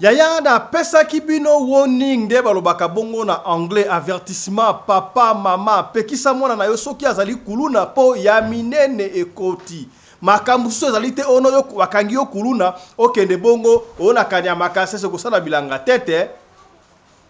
Yaya na pesaki bino warning nde balobaka bongo na anglais avertissement papa mama pekisa mwana na yo soki azali kuluna po ya minene ekoti makambo susu ezali te ono yo bakangi yo kuluna okende bongo ona kanyama kasese kosala bilanga tete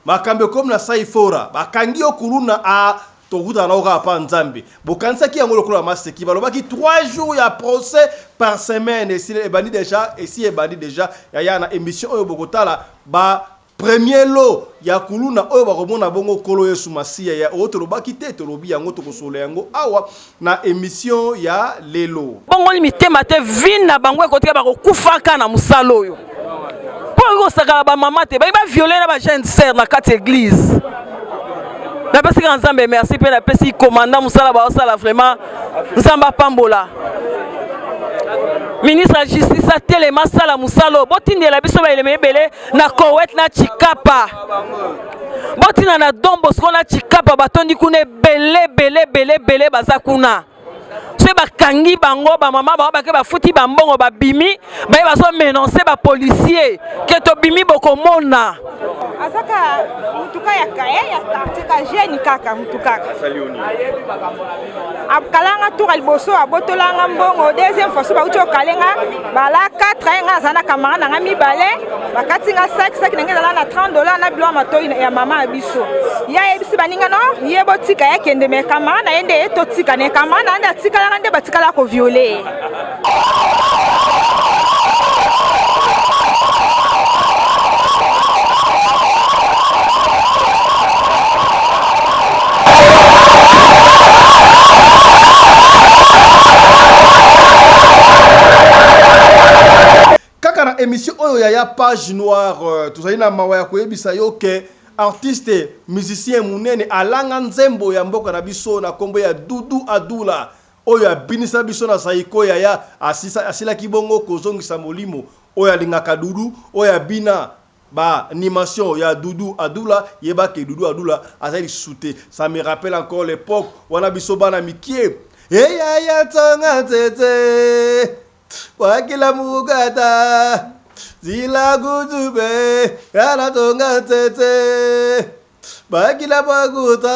Makambo ekomi na Saifora, bakangi yo kuluna a tokutana na yo kaka pa Nzambe. Bokanisaki yango lokola maseki, balobaki 3 jours ya procès par semaine esi ebandi deja, esi ebandi deja yaya na emission oyo bokotala ba premier lot ya kuluna oyo bakomona bongo Nkolo Yesu Masiya ya oyo tolobaki te, tolobi yango, tokosolola yango awa na emission ya lelo. Bongoli mitema te vie na bango ekotika bakokufaka na mosala oyo mpo okoki kosakana bamama te bayi baviole na bajeune sœur na kati ya église. Napesi kaka Nzambe merci mpe napesi commandant mosala baosala vraiment Nzambe apambola. Ministre ya justice atelema asala mosala oyo, botindela biso baelema ebele na Kowet na Chikapa, botinda na Don Bosco na Chikapa, batondi kuna ebele ebele ebele ebele baza kuna. Soki bakangi bango bamama bango bake bafuti bambongo babimi baye bazo menonce ba policier ke tobimi bokomona. Azaka mutuka ya kaye ya quartier ka jeune kaka mutu kaka akalanga tour ya liboso abotolanga mbongo deuxième fois so bauti okalenga bala 4 nga aza na camarade na nga mibale bakati nga saki saki na nga ezala na 30 dollar na biloko matoi ya mama ya biso ye ayebisi baninga no ye botika ye akende me camarade na ye nde totika ne camarade na ye nde atikalaka nde batikala koviole ye. Kaka na emission oyo yaya page noire euh, tozali na mawa ya koyebisa yo ke artiste musicien munene alanga nzembo ya mboka na biso na kombo ya Doudou Adula oyo abinisa biso na Zaiko yaya asisa, asilaki bongo kozongisa molimo oyo alingaka Doudou oyo abina ba animation ya Doudou Adula yeba ke Doudou Adula azali lisusu te. Ça me rappelle encore l'époque wana biso bana mikie eyaya tsonga ntsetse wakila mukata zila kutube yala tonga ntsetse bakila bakuta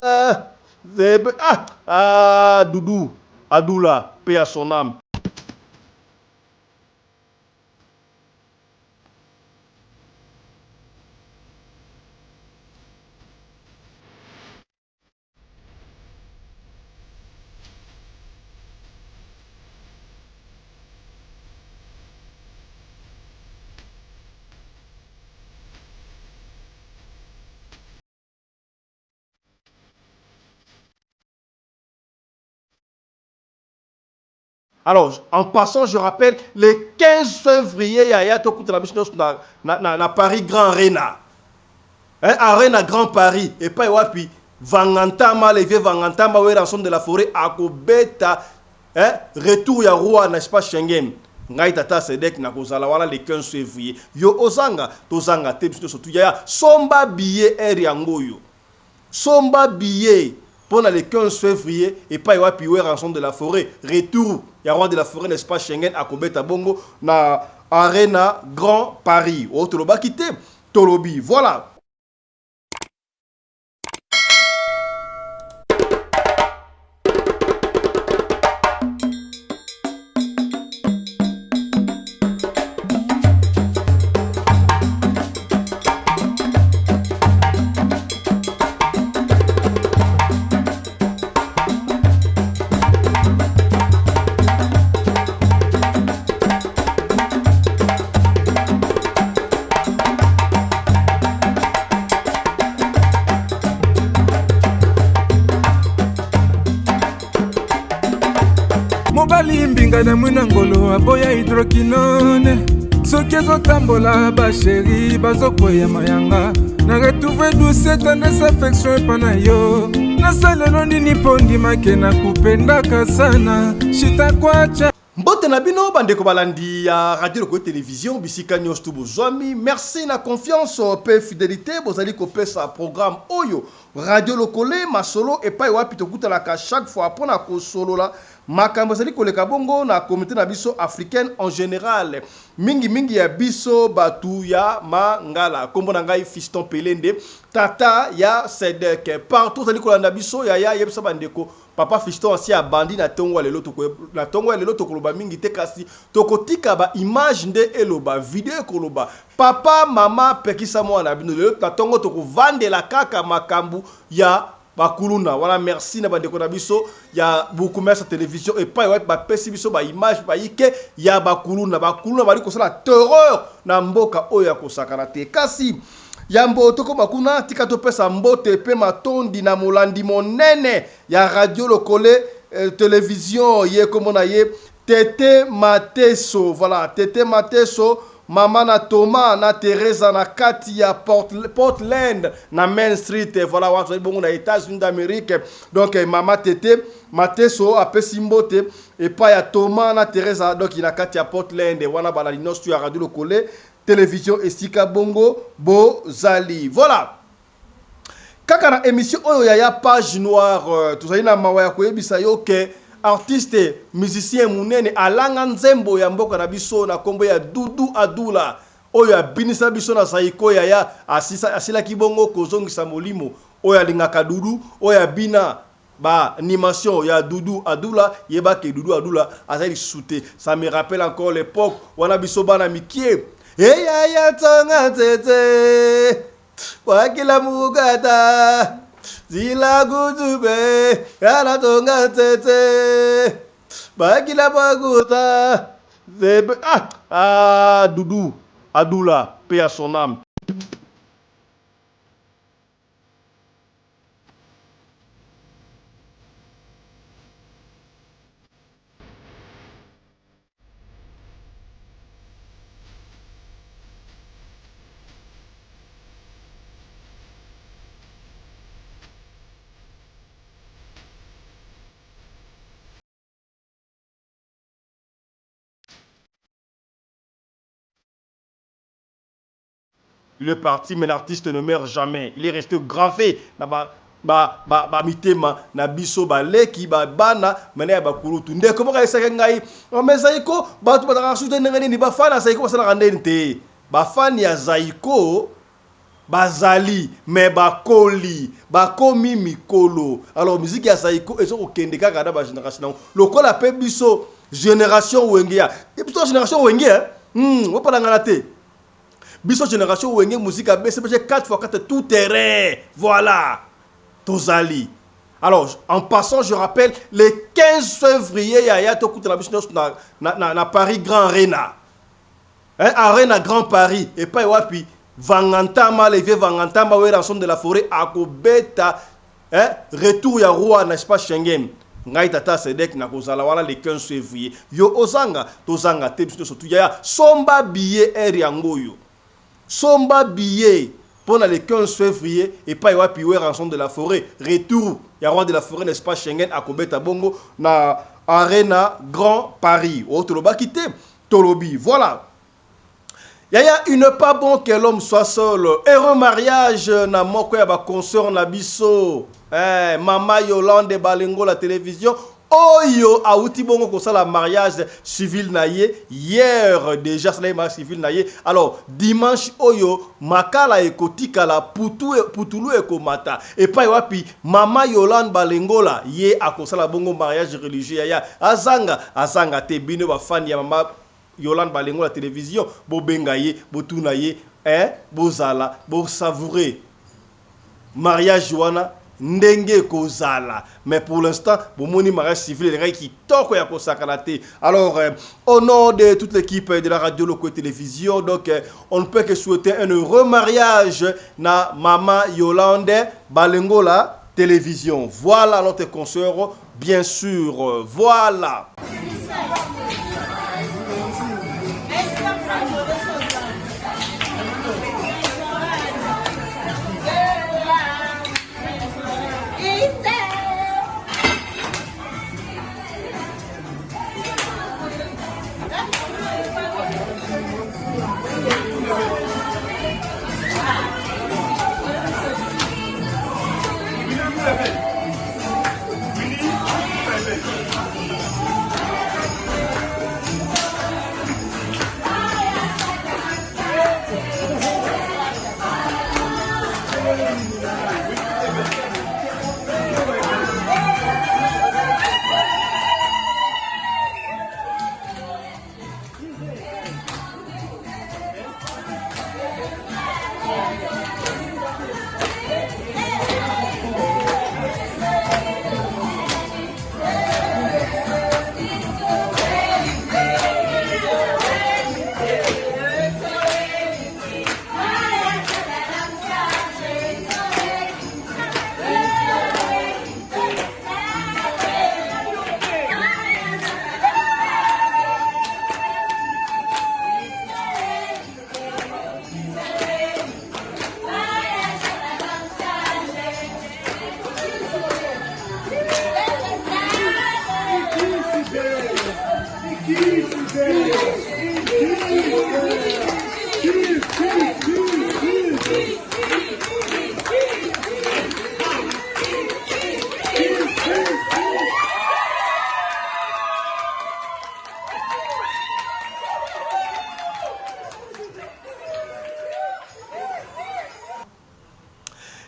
zepe ah, ah Doudou Adula paix à son âme. Alors, en passant, je rappelle, le 15 février, yaya tokutana biso nyonso na, na, na, na Paris Grand Arena. Hein, Arena Grand Paris. Epai wapi Vangantama, le vieux Vangantama, Werrason de la forêt, akobeta hein, retour ya roi na espace Schengen. Ngai tata Sedek nakozala wana le 15 février. Yo ozanga, tozanga te biso nyonso tu yaya somba billet air yango oyo. Somba billet pona le 15 fevrier epai wapi Werrason de la foret retour ya roi de la foret n'est-ce pas Schengen akobeta bongo na Arena Grand Paris oyo tolobaki te tolobi voilà. Mobali mbinga na mwina ngolo aboya hydroquinone soki ezotambola basheri bazokweya mayanga na retrouve douce tendresse affection epa na yo nasalelo nini mpo ndimake na kupendaka sana shitakwacha. Mbote na bino ba ndeko balandi ya Radio Lokole Television bisika nionso tu bozwami. Merci na confiance pe fidelite bozali kopesa programme oyo. Radio Lokole masolo epai wapi tokutanaka chaque fois mpo na kosolola makambo ezali koleka bongo na communauté na biso africaine en général, mingi mingi ya biso batu ya mangala. Kombo na ngai Fiston Pelende, tata ya Sedek. Partout ozali kolanda biso, yaya, yebisa bandeko papa Fiston asi abandi na tongo ya lelo. Na tongo ya lelo tokoloba mingi te, kasi tokotika ba image nde eloba, video ekoloba. Papa, mama, pekisa mwana na bino. Lelo na tongo tokovandela kaka makambo ya bakuluna wana. Merci na bandeko na biso ya Bourgmestre Télévision epai wapi bapesi biso baimage bayike ya bakuluna. Bakuluna bali kosala terreur na mboka oyo ya kosakana te. Kasi yambo tokóma kuna, tika topesa mbote mpe matondi na molandi monene ya Radio Lokole Télévision. Ye kombo na ye Tete Mateso. Voilà, Tete Mateso, mama na Thomas na Teresa na kati ya Portland na Main Street. Voilà, wana tozali bongo na États-Unis d'Amérique. Donc mama Tete Mateso apesi mbote epai ya Thomas na Teresa, donc na kati ya Portland wana. Balandi nyonso ya Radio Lokole Télévision, esika bongo bozali. Voilà, kaka na émission oyo yaya Page Noire, tozali na mawa ya koyebisa yo ke artiste musicien monene alanga nzembo ya mboka na biso na nkombo ya Dudu Adula, oyo abinisa biso na Zaiko, yaya, asilaki bongo kozongisa molimo. Oyo alingaka Dudu, oyo abina ba animation ya Dudu Adula, yebake Dudu Adula azali lisusu te. Ça me rappelle encore l'époque wana biso bana mikie, eyaya tsonga nzete wakila mukata zila kutube yana tonga nzete bakila bakuta zebe. Ah, ah, Dudu Adula, paix à son âme. Il est parti, mais l'artiste ne meurt jamais. Il est resté gravé na ba ba ba ba mitema na biso, baleki, babana mene ya bakulutu. Ndeko moko ayesaki ngai: "Mais Zaiko, bato bazalaka susu te, ndenge nini bafani ya Zaiko basalaka ndeni te?" Bafani ya Zaiko bazali, mais bakoli, bakomi mikolo. Alors musique ya Zaiko ezokokende kaka na bagénération nango, lokola mpe biso génération Wenge ya biso, génération Wenge, opalangana te. Biso génération Wenge Musique BCBG 4 x 4 tout terrain, voilà, tozali. Alors, en passant, je rappelle, le 15 février, yaya, tokutana biso nyonso na Paris Grand Arena, hein, Arena Grand Paris, epai wapi Vangantama, le vieux Vangantama Werrason de la forêt, akobeta, hein, retour ya roi, n'est-ce pas, Schengen. Ngai tata Sedek nakozala wana le 15 février. Yo ozanga, tozanga te, biso nyonso tu. Yaya, somba billet, heure yango oyo, somba billet mpona le 15 février, epai wapi Werrason de la forêt, retour ya roi de la forêt, n'est-ce pas, Schengen, akobeta bongo na Arena Grand Paris. Oyo tolobaki te, tolobi. Voilà, yaya, il n'est pas bon que l'homme soit seul. Heureux mariage na moko ya baconsort na biso, mama Yolande Balengo la télévision, oyo awuti bongo kosala mariage civil na ye hier. Déjà asalaki mariage civil na ye. Alors dimanche oyo makala ekotikala putu, putulu ekomata epai wapi mama Yolande Balengola ye akosala bongo mariage religieux. Yaya, azanga, azanga te. Bino bafani ya mama Yolande Balengola télévision, bobenga ye, botuna ye, bozala bosavoure mariage wana ndenge ekozala. Mais pour l'instant, bomoni mariage civil elingaki kitoko ya kosakana te. Alors au nom de toute l'équipe de la Radio Loco Télévision, donc on ne peut que souhaiter un heureux mariage na mama Yolande Balengola Télévision. Voilà, notre consœur, bien sûr. Voilà.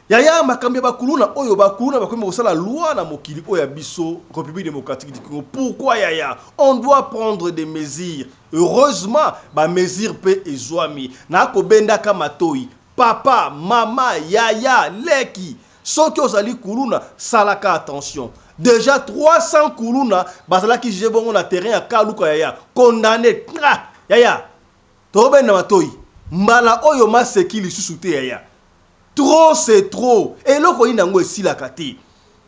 Yaya, makambo ya bakuluna oyo, bakuluna bakomi kosala loi na mokili oyo ya biso, République démocratique du Congo. Pourquoi, yaya? On doit prendre des mesures. Heureusement, bamesure mpe ezwami. Nakobendaka matoi, papa, mama, yaya, leki, soki ozali kuluna, salaka attention. Déjà 300 kuluna bazalaki je bongo na terrain ya Kaluka, yaya, condamné. Tra yaya, tobenda matoi mbala oyo, maseki lisusu te, yaya. Trop, c'est trop. Eloko nini yango esilaka te?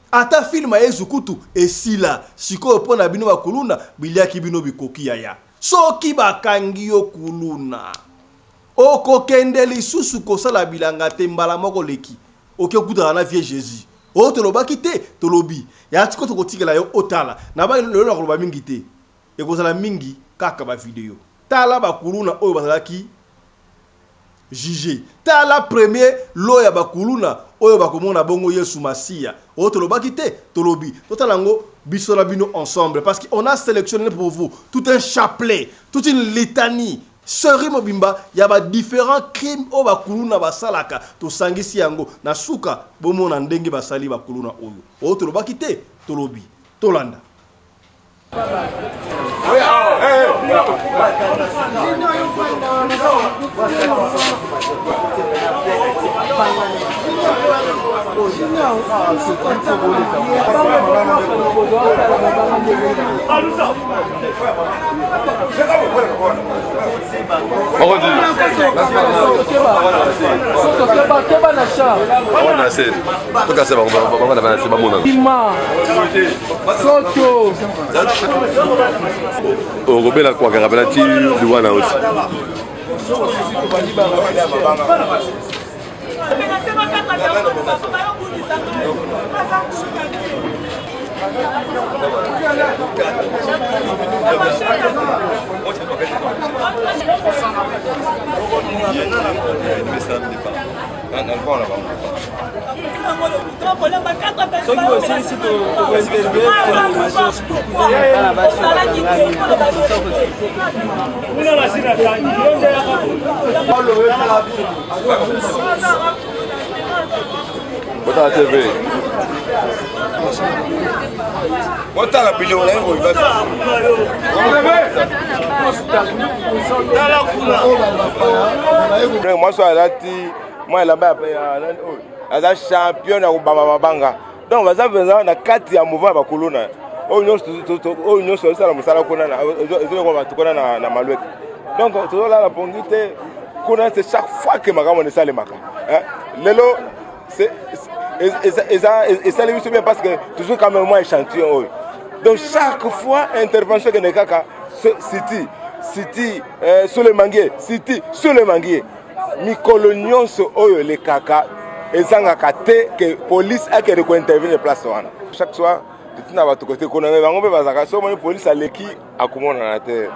Ata film ya Ezukutu esila sikoyo mpo na bino bakuluna biliaki bino bikoki. Yaya, soki bakangi yo kuluna, okokende lisusu kosala bilanga te. Mbala moko leki oke okutana na vieux Jésus oyo tolobaki te, tolobi ya tiko, tokotikela yo otala na ba. Lelo nakoloba mingi te, ekozala mingi kaka bavideo. Tala bakuluna oyo bazalaki juge. Tala premier lot ya bakuluna oyo bakomona bongo Yesu Masiya oyo tolobaki te, tolobi. Totala yango biso na bino ensemble, parce qu'on a sélectionné pour vous tout un chapelet, toute une litanie, série mobimba ya badifférents crimes oyo bakuluna basalaka. Tosangisi yango na suka, bomona ndenge basali bakuluna oyo oyo tolobaki te, tolobi. Tolanda. Soto. Okobela kwakaka mpena ti liwa na oti. Soki osilisi tokointerview. Botala TV. Botala biloko na ye boye. Mwasi oyo alati mwa elamba ya nani oyo aza champion ya kobamba mabanga. Donc baza mpenza na kati ya mouvement ya bakuluna oyo nyonso ezosala mosala kuna, ezoyoka bato kuna na Malueke. Donc tozolala pongi te kuna. C'est chaque fois que makambo wana esalemaka. Lelo esali biso bien, parce que toujours quand même mwa échantillon oyo. Donc chaque fois intervention ekende kaka city city sur le manguier, city sur le manguier. Mikolo nyonso oyo elekaka, ezangaka te ke police akende kointervenir place wana. Chaque soir totina bato kote kuna, me bango mpe bazalaka so omoni police aleki, akomonana te,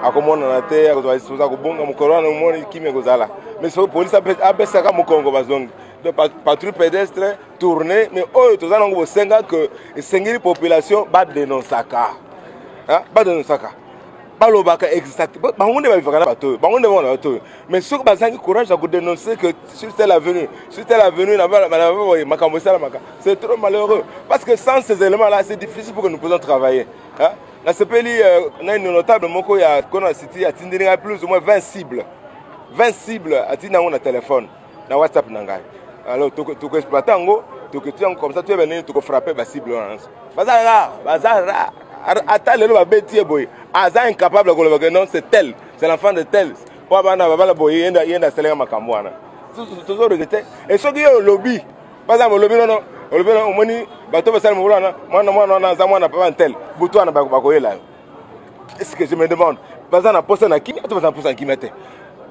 akomonana te, akozwa disposa kobonga mokolo wana. Omoni kimia ekozala, mais soki police apesaka mokongo, bazongi. Donc patrouille pédestre tourné. Mais oyo toza nango bosenga ke esengeli population badénonçaka, badénonçaka, balobaka exact. Bango nde bavivaka na bato oyo, bango nde bango na bato oyo. Mais soki bazangi courage ya kodénoncer que sur telle avenue, sur telle avenue na boye makambo esalamaka, c'est trop malheureux, parce que sans ces éléments là, c'est difficile pour que nous puissions travailler. Nasepeli nani, notable moko ya kona city atindeli ngai plus ou moins 20 cibles, 20 cibles atindi yango na téléphone, na WhatsApp na ngai. Alors tokoexploite yango, tokotia yango comme ça, toyeba ndenge tokofrappe bacible wana nyonso. Baza rare, baza rare. Ata lelo babeti ye boye, aza incapable ya koloba ke non, c'est tel, c'est l'enfant de tel po bana babala boye, yenda asalenga makambo wana. Tozo regretter. E soki ye olobi, baza olobi nono, olobi nono, omoni bato basali mobulu wana, mwana mwana wana aza mwana papa tel, butu wana bakoyela yo. Est ce que je me demande, baza na posa na kimia to baza na posa na kimia te?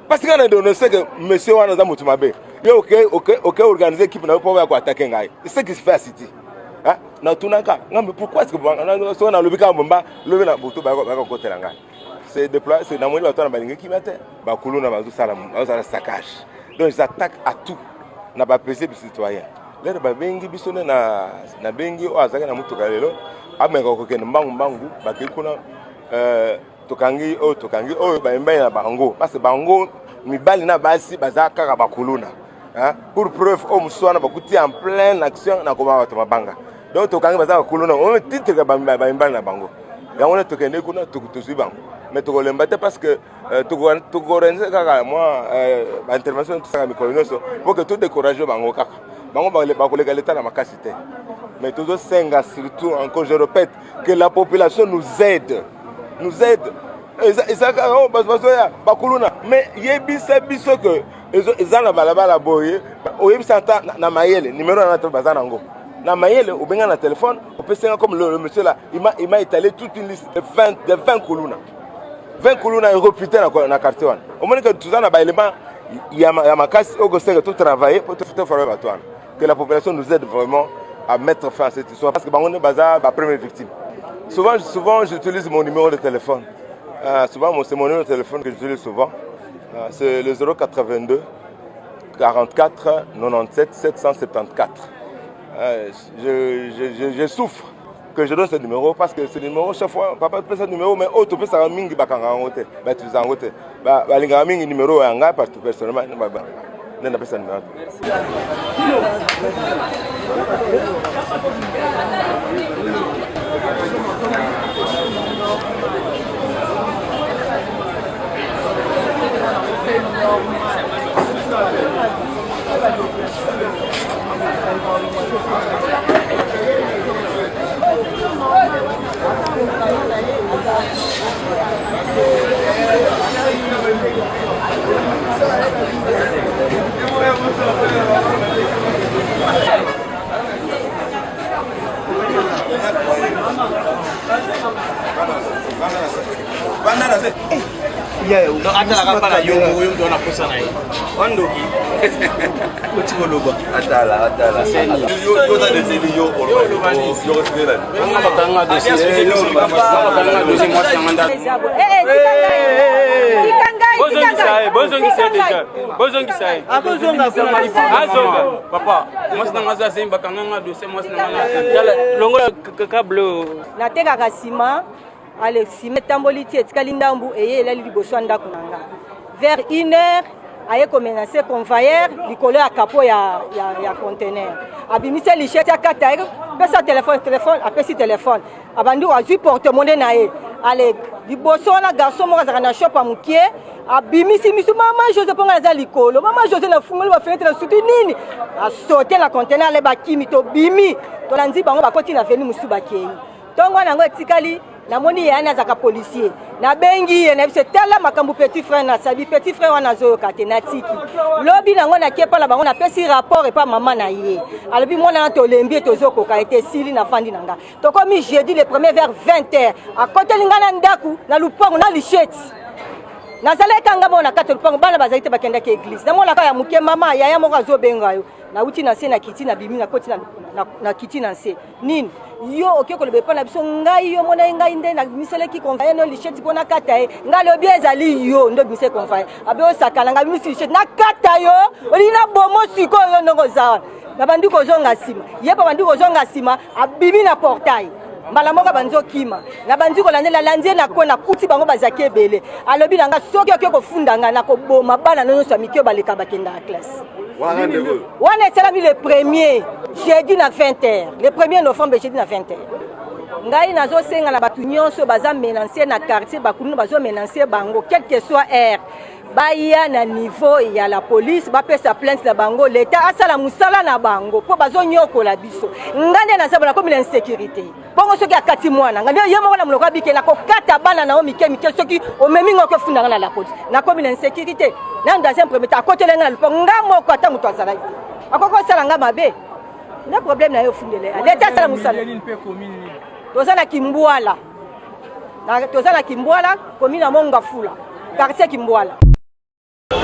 Parce que nga na dénonce que monsieur wana aza moto mabe, yo oke organiser équipe na yo mpo baya koattaquer ngai. Ce qui se fait à city. Natunaka ngambe pourquoi est-ce que soki nalobi kaka bomba lobi na butu bayaka kokotela ngai. C'est déployé, c'est namoni bato wana balingi kimia te, bakuluna bazosala bazosala saccage. Donc ils attaquent à tout na ba paisible citoyen. Lelo babengi biso nde na nabengi oyo azalaki na motuka lelo ameka kokende mbangu mbangu, bakei kuna tokangi oyo tokangi oyo bayembani na bango parce que bango mibali na basi baza kaka bakuluna. Hein? Pour preuve oyo mosusu wana bakuti en pleine action na kobanga bato mabanga. Donc tokangi baza bakuluna oyo titre ya bayembani na bango. Yango wana tokende kuna tozwi bango. Mais tokolemba te parce que tokoorganize kaka mwa baintervention tosaka mikolo nyonso po ke todécourage bango kaka. Bango bakoleka leta na makasi te. Mais tozosenga surtout encore, je répète, que la population nous aide. Nous aide. Eza kaka oyo bato bazoya bakuluna. Mais yebisa biso que eza na balabala boye, oyebisa ata na mayele, numéro wana te baza nango. Na mayele, obenga na téléphone, opesenga comme le monsieur là, il m'a étalé toute une liste de 20 kuluna. 20 kuluna réputé na quartier wana. Omoni que toza na ba élément ya makasi oyo kosenga to travailler pour to former bato wana. Que la population nous aide vraiment à mettre fin à cette histoire parce que bango nde baza ba première victime. Souvent, souvent j'utilise mon numéro de téléphone. Souvent, c'est mon numéro de téléphone que j'utilise souvent. C'est le 082 44 97 774. Je souffre que je donne ce numéro parce que ce numéro, chaque fois, papa pesa ce numéro, mais oh, tu peux ça mingi bakanga ngote, ba tu zangote, ba balinga mingi numéro ya ngai parce que personnellement, ba ba nenda pesa numéro. Atalaka mpa na yo oyo moto wana posa na ye wandoki oti koloba atala atala yo oza deseli yo bakanga dossier mwasi yanga bozongisa ye deja, bozongisa ye, azonga papa. Mwasi nanga aza zemi, bakanga nga dossier mwasi nanga. Longola câble. Natekaka nsima ale nsima etamboli ti etikali ndambu eye elali liboso ya ndako na nga vers une heure. Aye komenace convoyeur likolo ya capot ya conteneur, abimisi lichette akata ye, pesa telefone, telefone, apesi telefone, abandi azwi porte-monnaie na ye. Ale liboso wana garçon moko azalaka na shop ya mokie, abimisi misu, mama José, mpo ngai naza likolo, mama José, nafungoli bafenetre na sutu nini, asote na conteneur. Ale bakimi, tobimi, tolandi bango, bakoti na avenue mosusu, bakei. Ntongo wana yango etikali, namoni ye ani azalaka policier, nabengi ye, nayebi se tala makambo petit frère na sabi petit frère wana azoyoka te. Natiki lobi nango, nakie epa na bango, napesi rapport epa mama na ye, alobi mwana wana tolembi ye, tozokoka ete esili. Nafandi na nga, tokomi jeudi le premier vers 20 heures, akoteli nga na ndako na lupango na licheti. Nazalaki kanga moko na kati ya lupango, bana bazali te, bakendaki église. Namonaka ya moke, mama yaya moko azobenga yo. Nauti na se na kiti, nabimi, nakoti na kiti na nse. Nini yo oke koloba epai na biso? Ngai yo mona ye, ngai nde nabimiselaki convoyeur no licheti mpo nakata ye. Ngai lobi ezali yo nde obimise convoyeur, abe osakana ngai, abimisi licheti, nakata yo, olingi na bomo. Sikoyo yo ndongo oza wana, nabandi kozonga nsima, ye mpe bandi kozonga nsima, abimi na portail mbala moko, abandi okima, nabandi kolandela, nalandi ye na kwe, nakuti bango bazalaki ebele. Alobi na nga soki oke kofunda ngai, nakoboma bana no nyonso ya mike oyo baleka bakendaka classe. Wana esalami le premier jeudi na 20 heures, le premier novembre, jeudi na 20 heures. Ngai nazosenga na bato nyonso baza menace na quartier, bakuluna bazomenace bango, quel que soit heure, baya na niveau ya la police, bapesa plainte na bango, leta asala mosala na bango mpo bazonyokola biso. Ngai nde naza bona komi na insécurité bongo. Soki akati mwana ngai nde ye moko na monoko abike, nakokata bana na yo mike mike. Soki omemi ngai okefunda ngai na la police, nakomi na insécurité. Nanu dans un premier temps akoteli ngai na lupango, nga moko, ata moto azalaki te, akoki kosala ngai mabe nde problème na ye. Ofundele leta asala mosala. Toza na Kimbwala, toza na Kimbwala, commune ya Mongafula, quartier Kimbwala.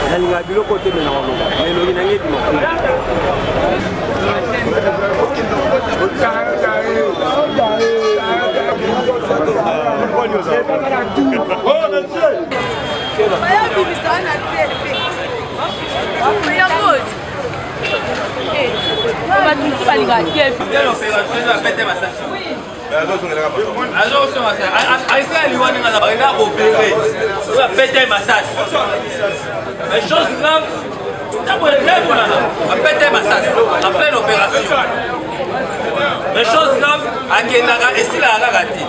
Nalingaka biloko te, me nakoloba elongi nange ebima. Mais chose grave, abeta masasi en pleine opération. Mais chose grave, akendaka esilaka kaka te.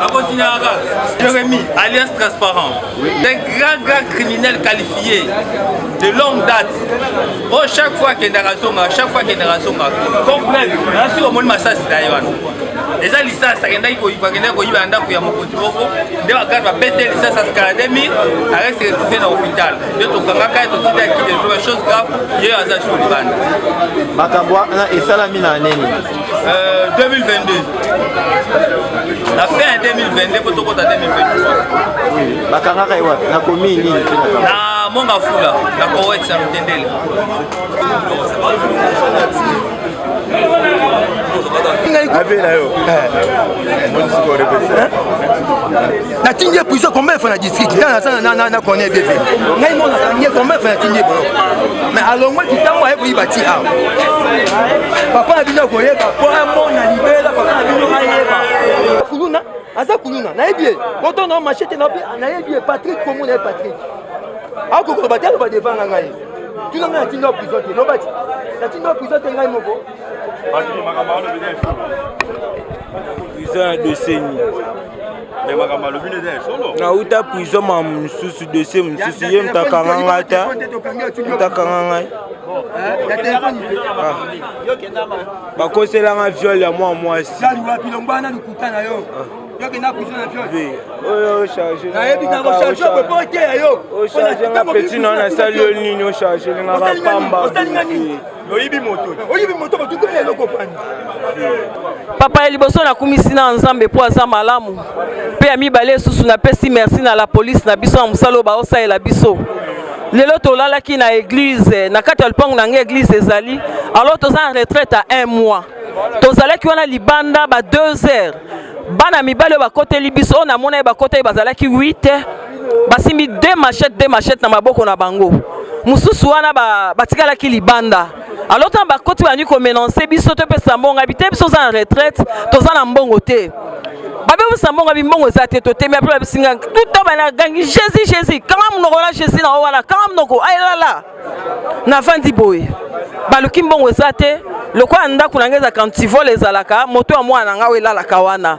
Akontinuaka kaka. Jérémie, alias transparent, un grand grand criminel qualifié de longue date. Oh, chaque fois akendaka zonga, chaque fois akendaka zonga. Complète, nasi omoni masasi na ye wana. Eza lisasi akendaki koyiba, akendaki koyiba na ndako ya mokonzi moko, nde bakati babete lisasi asikala 2000, areste retrouvé na hôpital. Nde tokangaka ye totindaki ye, chose grave, ye aza sur libanda. Makambo wana esalami na nini? 2022. Na fin ya 2022 po tokota 2023. Oui, bakangaka ye wapi? Na commune nini? Na Monga Fula, na Kowet na Mutendele. Natindi ye prison combien fois na district nga naza na connais bien fait ngai mo nakangi ye combien fois natindi ye boloko mais alongwe kitambo aye koyiba ti awa papa na bino akoyeba mpo amona libela papa na bino ayeba kuluna aza kuluna nayebi ye moto na machete nayebi ye Patrick komo na ye Patrick akokoloba te aloba devant nga ngai tuna ngai natindi wa prison te loba ti natindi wa prison te ngai moko Prison ya dossier nini? Nauta prison ma mosusu dossier mosusu ye moto akanga ngai ta moto akanga ngai bakoselanga viol ya mwa mwasi ocharge nga petit na nasali yo nini ocharge nga pamba. Oyibi moto, oyibi moto, batukumi na eloko pani. Papa ya liboso nakumisi na Nzambe mpo aza malamu, mpe ya mibale lisusu napesi merci na la police na biso na mosala oyo baosalela biso. Lelo tolalaki na église na kati ya lopango na ngai, église ezali alors toza na retraite à un mois, tozalaki wana libanda ba 2 heures, bana mibali oyo bakoteli biso oyo namona ye bakoteli bazalaki 8, basimbi 2 machettes, 2 machettes na maboko na bango, mosusu wana batikalaki libanda. Alors ntango bakoti bandi komenance biso topesa mbongo, abi te biso oza na retraite, toza na mbongo te, babebisa mbongo, abi mbongo eza te, totemi apres babisinga tout bana gangi Jésus Jésus, kanga monoko na Jésus na wana, kanga monoko ayelala navandi boye, baluki mbongo eza te. Lokola ndako na ngai ezalaka antivol, ezalaka moto ya mwana na ngai oyo elalaka wana,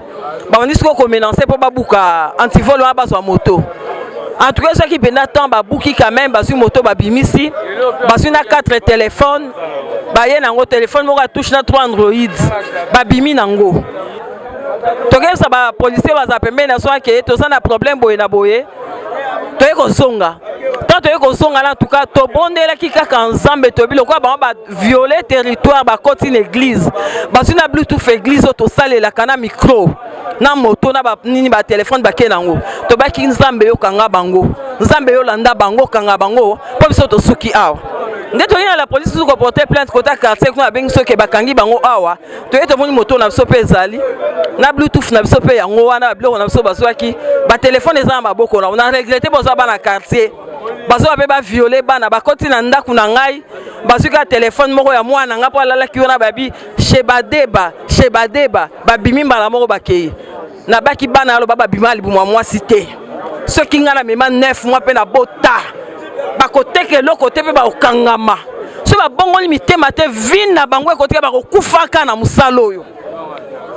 babandi sikoyo komenance mpo babuka antivol wana bazwa moto. En tout cas soki mpenza temps babuki quand même, bazwi moto, babimisi, bazwi na 4 téléphone, baye nango téléphone moko atouche na 3 Android, babimi nango. Tokeyebisa bapolisier baza pembeni na so ake toza na problème boye na boye, toye kozonga. Tant toye kozonga na, en tout cas tobondelaki kaka Nzambe, toyebi lokola bango baviole territoire, bakoti na église, bazwi na bluetooth église oyo tosalelaka na micro na moto na nini batelefone bake nango. Tobaki Nzambe yokanga bango, Nzambe yolanda bango, kanga bango mpo biso tosuki awa. Nde toyei na la police susu koporte plainte kota quartier kuna, babengi soki bakangi bango awa. Toye tomoni moto na biso mpe ezali na bluetooth na biso mpe yango wana, babiloko na biso bazwaki, batelefone eza na maboko na. Na regrete bozwa bana quartier bazwa mpe baviole bana, bakoti na ndako na ngai, bazwi kaka telefone moko ya mwana na ngai mpo alalaki wana, babi shebadeba shebadeba, babimi mbala moko bakei. Nabaki bana aloba babima libumu ya mwasi te, soki ngai namema 9 mois mpe nabota, bakoteka eloko te mpe bakokangama. Soki babongoli mitema te, vine na bango ekotika, bakokufaka na mosala oyo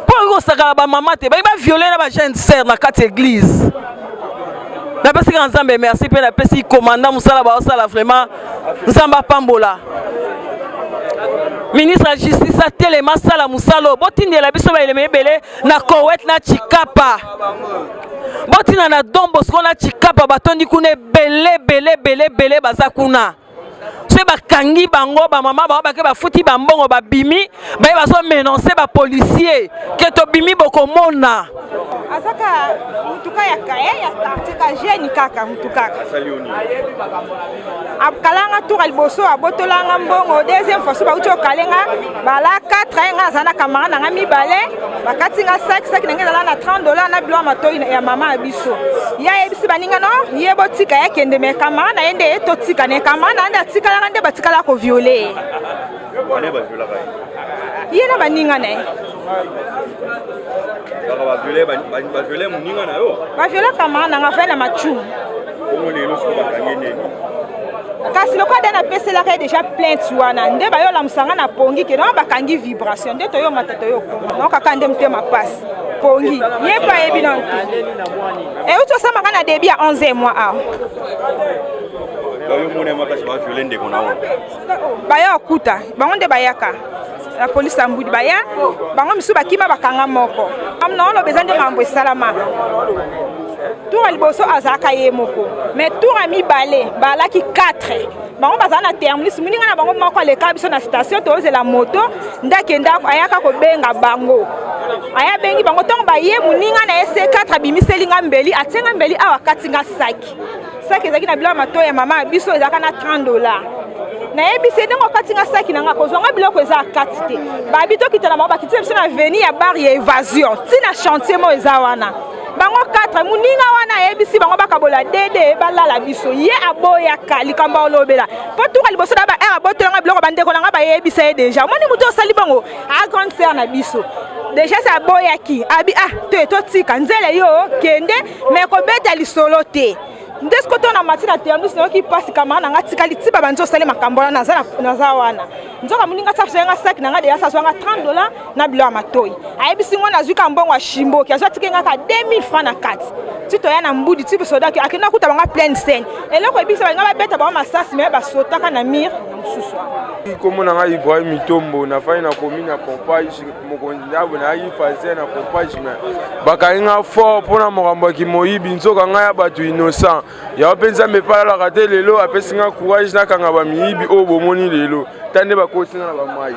mpo okoki kosakana bamama te, bangi baviole na bajeune sœur na kati ya église. Napesi kaka Nzambe merci mpe napesi commandant mosala baosala, vraiment Nzambe apambola. Ministre ya justice atelema asala mosala oyo, botindela biso baelema ebele na Kowet na Chikapa, botinda na Don Bosco na Chikapa, batondi kuna ebele ebele ebele ebele baza kuna. Soki bakangi bango, bamama bango bake bafuti bambongo, babimi, baye bazomenonce bapolisier ke tobimi, bokomona. Azaka mutuka ya kaye ya quartier ka jeune kaka mutu kaka akalanga tour ya liboso abotolanga mbongo, deuxième fois so bauti okalenga bala 4 nga aza na camarade na nga mibale, bakati nga saki, saki na nga ezala na 30 $ na biloko ya matoi ya mama ya biso. Ye ayebisi baninga no ye botika ye akende, me camarade na ye nde totika na ye, camarade na ye nde atikalaka, nde batikala kovioler ye, ye na baninga na ye. Baviole moninga na yo? Baviola camarade na nga fai na macumu. Bongo lelo siko bakangi nini? Kasi lokola nde napeselaka ye déjà plainte wana, nde bayolamusa nga na pongi ke no bakangi vibration, nde toyomata toyokoma no kaka nde motema pasi pongi ye mpe ayebi nano te. Euti osamaka na début ya 11 mois awa. Yo mona makasi baviole ndeko na yo? Baya okuta bango nde bayaka na polisi ya Mbudi, baya bango misusu bakima, bakanga moko na oloba eza nde makambo esalama. Tour ya liboso azalaka ye moko, mais tour ya mibale balaki 4, bango bazala na terminus. Moninga na bango moko aleka biso na station, tozela moto, nde akenda ayaka kobenga bango, aya abengi bango. Ntango baye, moninga na ye C4 abimiseli nga mbeli, atie nga mbeli awa, akati nga saki. Saki ezalaki na biloko ya matoi ya mama ya biso, ezalaka na 30 $. Nayebisi ye ndenge okati nga saki na nga, kozwa nga biloko eza akati te. Babi tokita na bango, bakitisa biso na avenue ya bar ya évasion, ntina chantier moko eza wana. Bango 4, moninga wana ayebisi bango bakabola dede balala biso, ye aboyaka likambo alobela mpo tuka liboso na ba aire abotelanga biloko. Bandeko na nga bayebisa ye déjà, omoni motu osali bongo a grande sœur na biso déjà se aboyaki, abi ah te, totika nzela yo kende me kobeta lisolo te. Nde siko to na mati na terminus, nayoki mpasi, camarade na nga tikali ti babandi osali makambo wana. Naza wana, nzoka moninga tia nga saki na nga deya, azwanga 30 $ na biloko ya matoi. Ayebisi ngo nazwi ka mbongo ya shimboki, azwi atiki nga ka 2000 francs na kati. Ti toya na Mbudi, ti soda akenda kuta bango pleine scène, eloko ebikisa balinga babeta bango masasi, me basotaka na mire na mosusu. Kombo na ngai Ibrahim Mitombo, nafandi na commune ya Pompage. Mokonzi ndabo nayaki fazer na pompage, me bakangi nga fort mpona makambo ya kimoyibi. Nzoka ngai ya bato innocent yango mpe Nzambe epalalaka te. Lelo apesi nga courage nakanga bamiyibi oyo bomoni lelo ta nde bakoti nga na bamai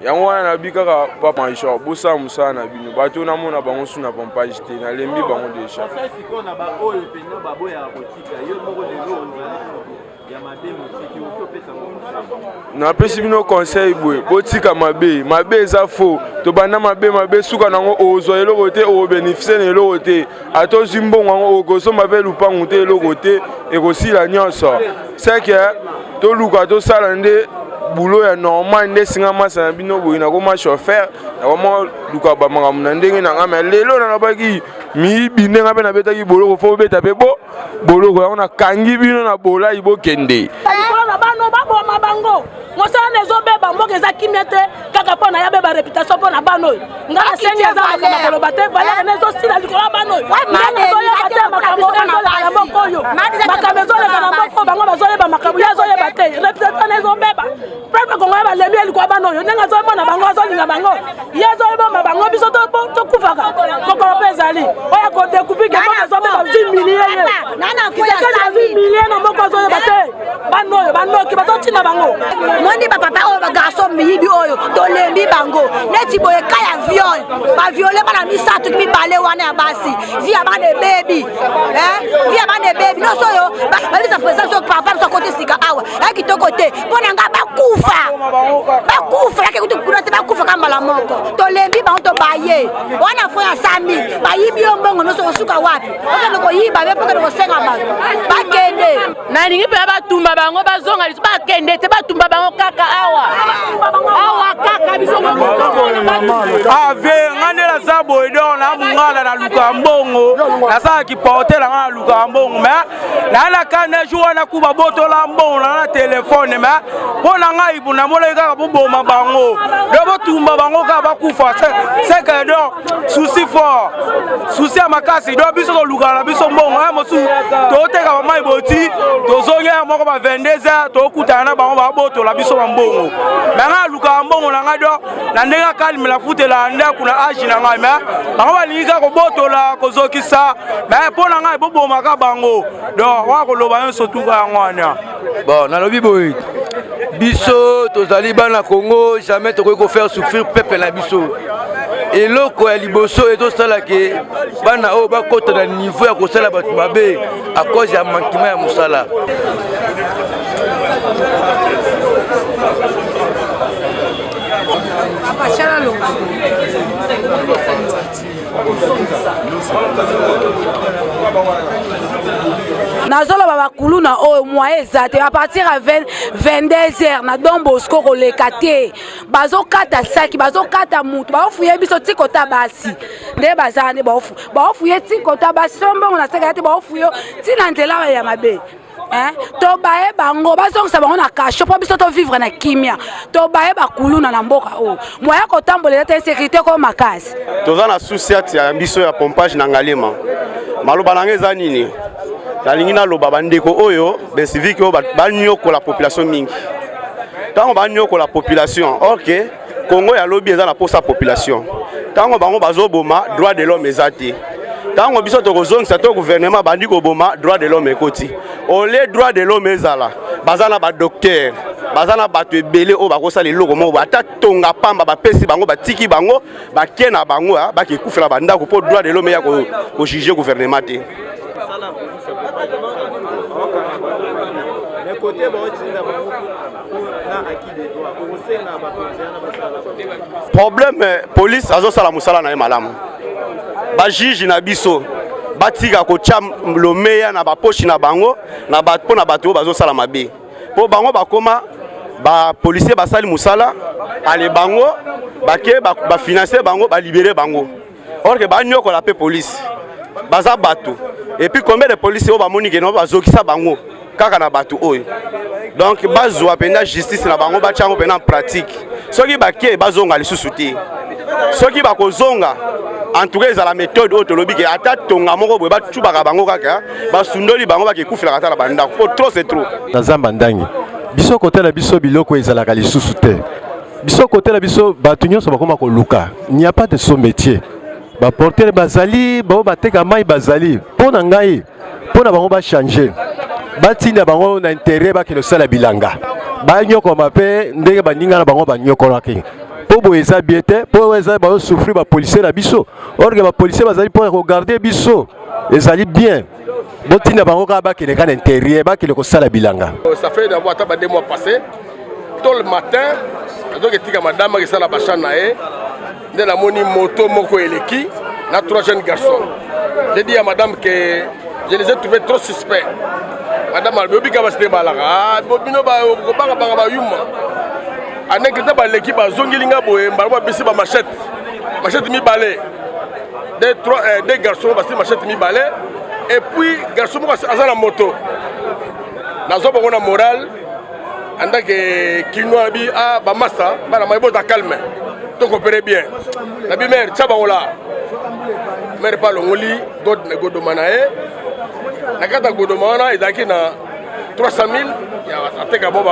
yango wana. Nabi kaka papa Major, bosala mosala na bino. Bato namona bango su na pompage te, nalembi bango déjà. Sikoyo na baoyo mpenza baboyaka kotika, yo moko lelo ozali ya mabe motiki, oki opesa? Napesi bino conseil boye: botika mabe, mabe eza faux. Tobanda mabe, mabe suka nango ozwa eloko te, obénéficie na eloko te. Ata ozwi mbongo yango, okosomba mpe lupangu te, eloko te, ekosila nyonso. Seke toluka tosala nde boulot ya normal. Nde esinga masa na bino boye, nakoma chauffeur, nakoma luka bamakambo na ndenge na ngai. Me lelo nalobaki miyibi ndenge mpe nabetaki boloko, fo bobeta mpe bo boloko yango. Nakangi bino na bolai, bokende. Likolo na bano baboma bango, mosala na ezobeba, mboka eza kimia te kaka mpo na ya beba réputation mpo na bana oyo. Nga nasengi, eza makambo koloba te, valeur na ezosila likolo ya bana oyo. Ndenge azoyeba te makambo ezoleka na mboka oyo, makambo ezoleka na mboka oyo, bango bazoyeba makambo, ye azoyeba te, réputation na ezobeba. Peuple congolais balembi ye likolo ya bana oyo. Ndenge azomona bango, azolinga bango, ye azoboma bango. Biso tokufaka mokolo mpe ezali oyo akodécouvrir ke mboka ezobeba. Zwi milie ye Tshisekedi, azwi milie na moko, azoyeba te. Bana oyo bandoki bazotinda bango. Moni bapapa oyo, bagarçon miyibi oyo, tolembi bango. Neti boye ka ya viol, baviole bana misato, mibale wana ya basi. Vie ya bana ebebi, vie ya bana ebebi nyonso oyo babisa. Président so papa biso akoti sika awa ya kitoko te mpo na nga. Bakufa, bakufa, yake kutu kuna te, bakufa ka mbala moko. Tolembi bango, tobaye wana. Fo ya 100 000 bayibi yo mbongo nyonso, osuka wapi? Okende koyiba be, mpo okende kosenga bato bakende. Nalingi mpenza batumba bango, bazonga liso, bakende te, batumba bango kaka awa awa kaka biso. Ave nga nde naza boye donc na mongala, naluka mbongo, nasalaki porte na nga, naluka mbongo, mais naa na kanda jour wana ku babotola mbongo na na telefone. Mais mpo na ngai namonaki kaka boboma bango, do botumba bango kaka. kaka bakufa. C'est que donc souci fort, souci ya makasi. Donc biso tolukaka na biso mbongo ya mosusu, toteka bamai boti, tozongi ya moko ba 22 heures, tokutana na bango babotola biso bambongo. Me ngai alukaka mbongo na ngai donc na ndenge akalme, nafutela ndako na age na ngai, me bango balingi kaka kobotola, kozokisa. Me mpo na ngai bobomaka bango. Donc wana koloba nyonso tuka yango wana. Bon, nalobi boye, biso tozali bana Congo, jamais tokoki kofaire souffrir peuple na biso. Eloko ya liboso ezosala ke bana oyo bakota na niveau ya kosala bato mabe à cause ya manquement ya mosala. Nazoloba bakuluna oyo moyen eza te. A partir ya 22 heures na Don Bosco koleka te. Bazokata saki, bazokata mutu, baofuye biso ti kota basi nde baza nde baofuye ti kota basi. So mbongo na seka te, baofuye ti na nzela ya mabe. Tobaye bango, bazongisa bango na kasho mpo biso tovivre na kimia. Tobaye bakuluna na mboka oyo, moya kotambola eza te, insécurité ko makasi. Toza na sous-ciat ya biso ya pompage na Ngaliema. Maloba na ngai eza nini? Nalingi naloba, bandeko oyo basivique oyo banyokola population mingi. Ntango banyokola population, or que Congo ya lobi eza na posa population, ntango bango bazoboma, droit de l'homme eza te. Ntango biso tokozongisa to gouvernement bandi koboma, droit de l'homme ekoti. Ole droit de l'homme ezala, baza na badocteur, baza na bato ebele oyo bakosala eloko moko, ata tonga pamba bapesi bango, batiki bango, bake na bango, bakekufela bandako, mpo droit de l'homme eya kojuge gouvernement te. Problème, police azosala mosala na ye malamu. Bajuge na biso batika kotya lomeya na baposhi na bango mpo na bato oyo bazosala mabe, mpo bango bakoma bapolisier, basali mosala ale, bango bake bafinanse bango, balibere bango, or que banyokola mpe police, baza bato. Et puis combien de policiers oyo bamoni ke no bazokisa bango kaka na bato oyo? Donc bazwa mpenza justice na bango, batya yango mpenza en pratique. Soki bake, bazonga lisusu te. Soki bakozonga, en tout cas ezala méthode oyo tolobi ke ata tonga moko boye bacubaka bango kaka, basundoli bango, bakekufelaka ata na bandako, po trop c'est trop. Na zamba ndangi biso kotala biso biloko ezalaka lisusu te. Biso kotala biso bato nyonso bakoma koluka, il n'y a pas de sot métier. Baportere bazali, bao bateka mai bazali. Mpo na ngai, mpo na bango bachange, batinda bango na intérieur, bakende kosala bilanga, banyokoma mpe ndenge baninga na bango banyokolaki, mpo boye eza bien te, mpo eza bazosouffrir bapolisier na biso, or que bapolisier bazali mpo ya kogarde biso. Ezali bien botinda bango kaka bakende kaka na intérieur, bakende kosala bilanga. Ça fait d'abord ata ba 2 mois passé, tôt le matin, nazoki etika madame akesala bachamp na ye, nde namoni moto moko eleki na trois jeunes garçons. J'ai dit à madame que je les ai trouvés trop suspects. Madame alobi: obika basi te balaka bino kobangabanga bayuma aneke te. Baleki, bazongeli nga boye, mbala babisi bamachette, machette mibale, deux, trois, deux garçons basi machette mibale. Et puis garçon moko aza na moto, nazwa bango na moral en tant que Kinois bi ah bamasa bana mai bota calme, tokopere bien. Nabi mare tia bango la mare mpe alongoli godoma na ye. Na kati ya godoma wana ezalaki na 300 000, ateka bo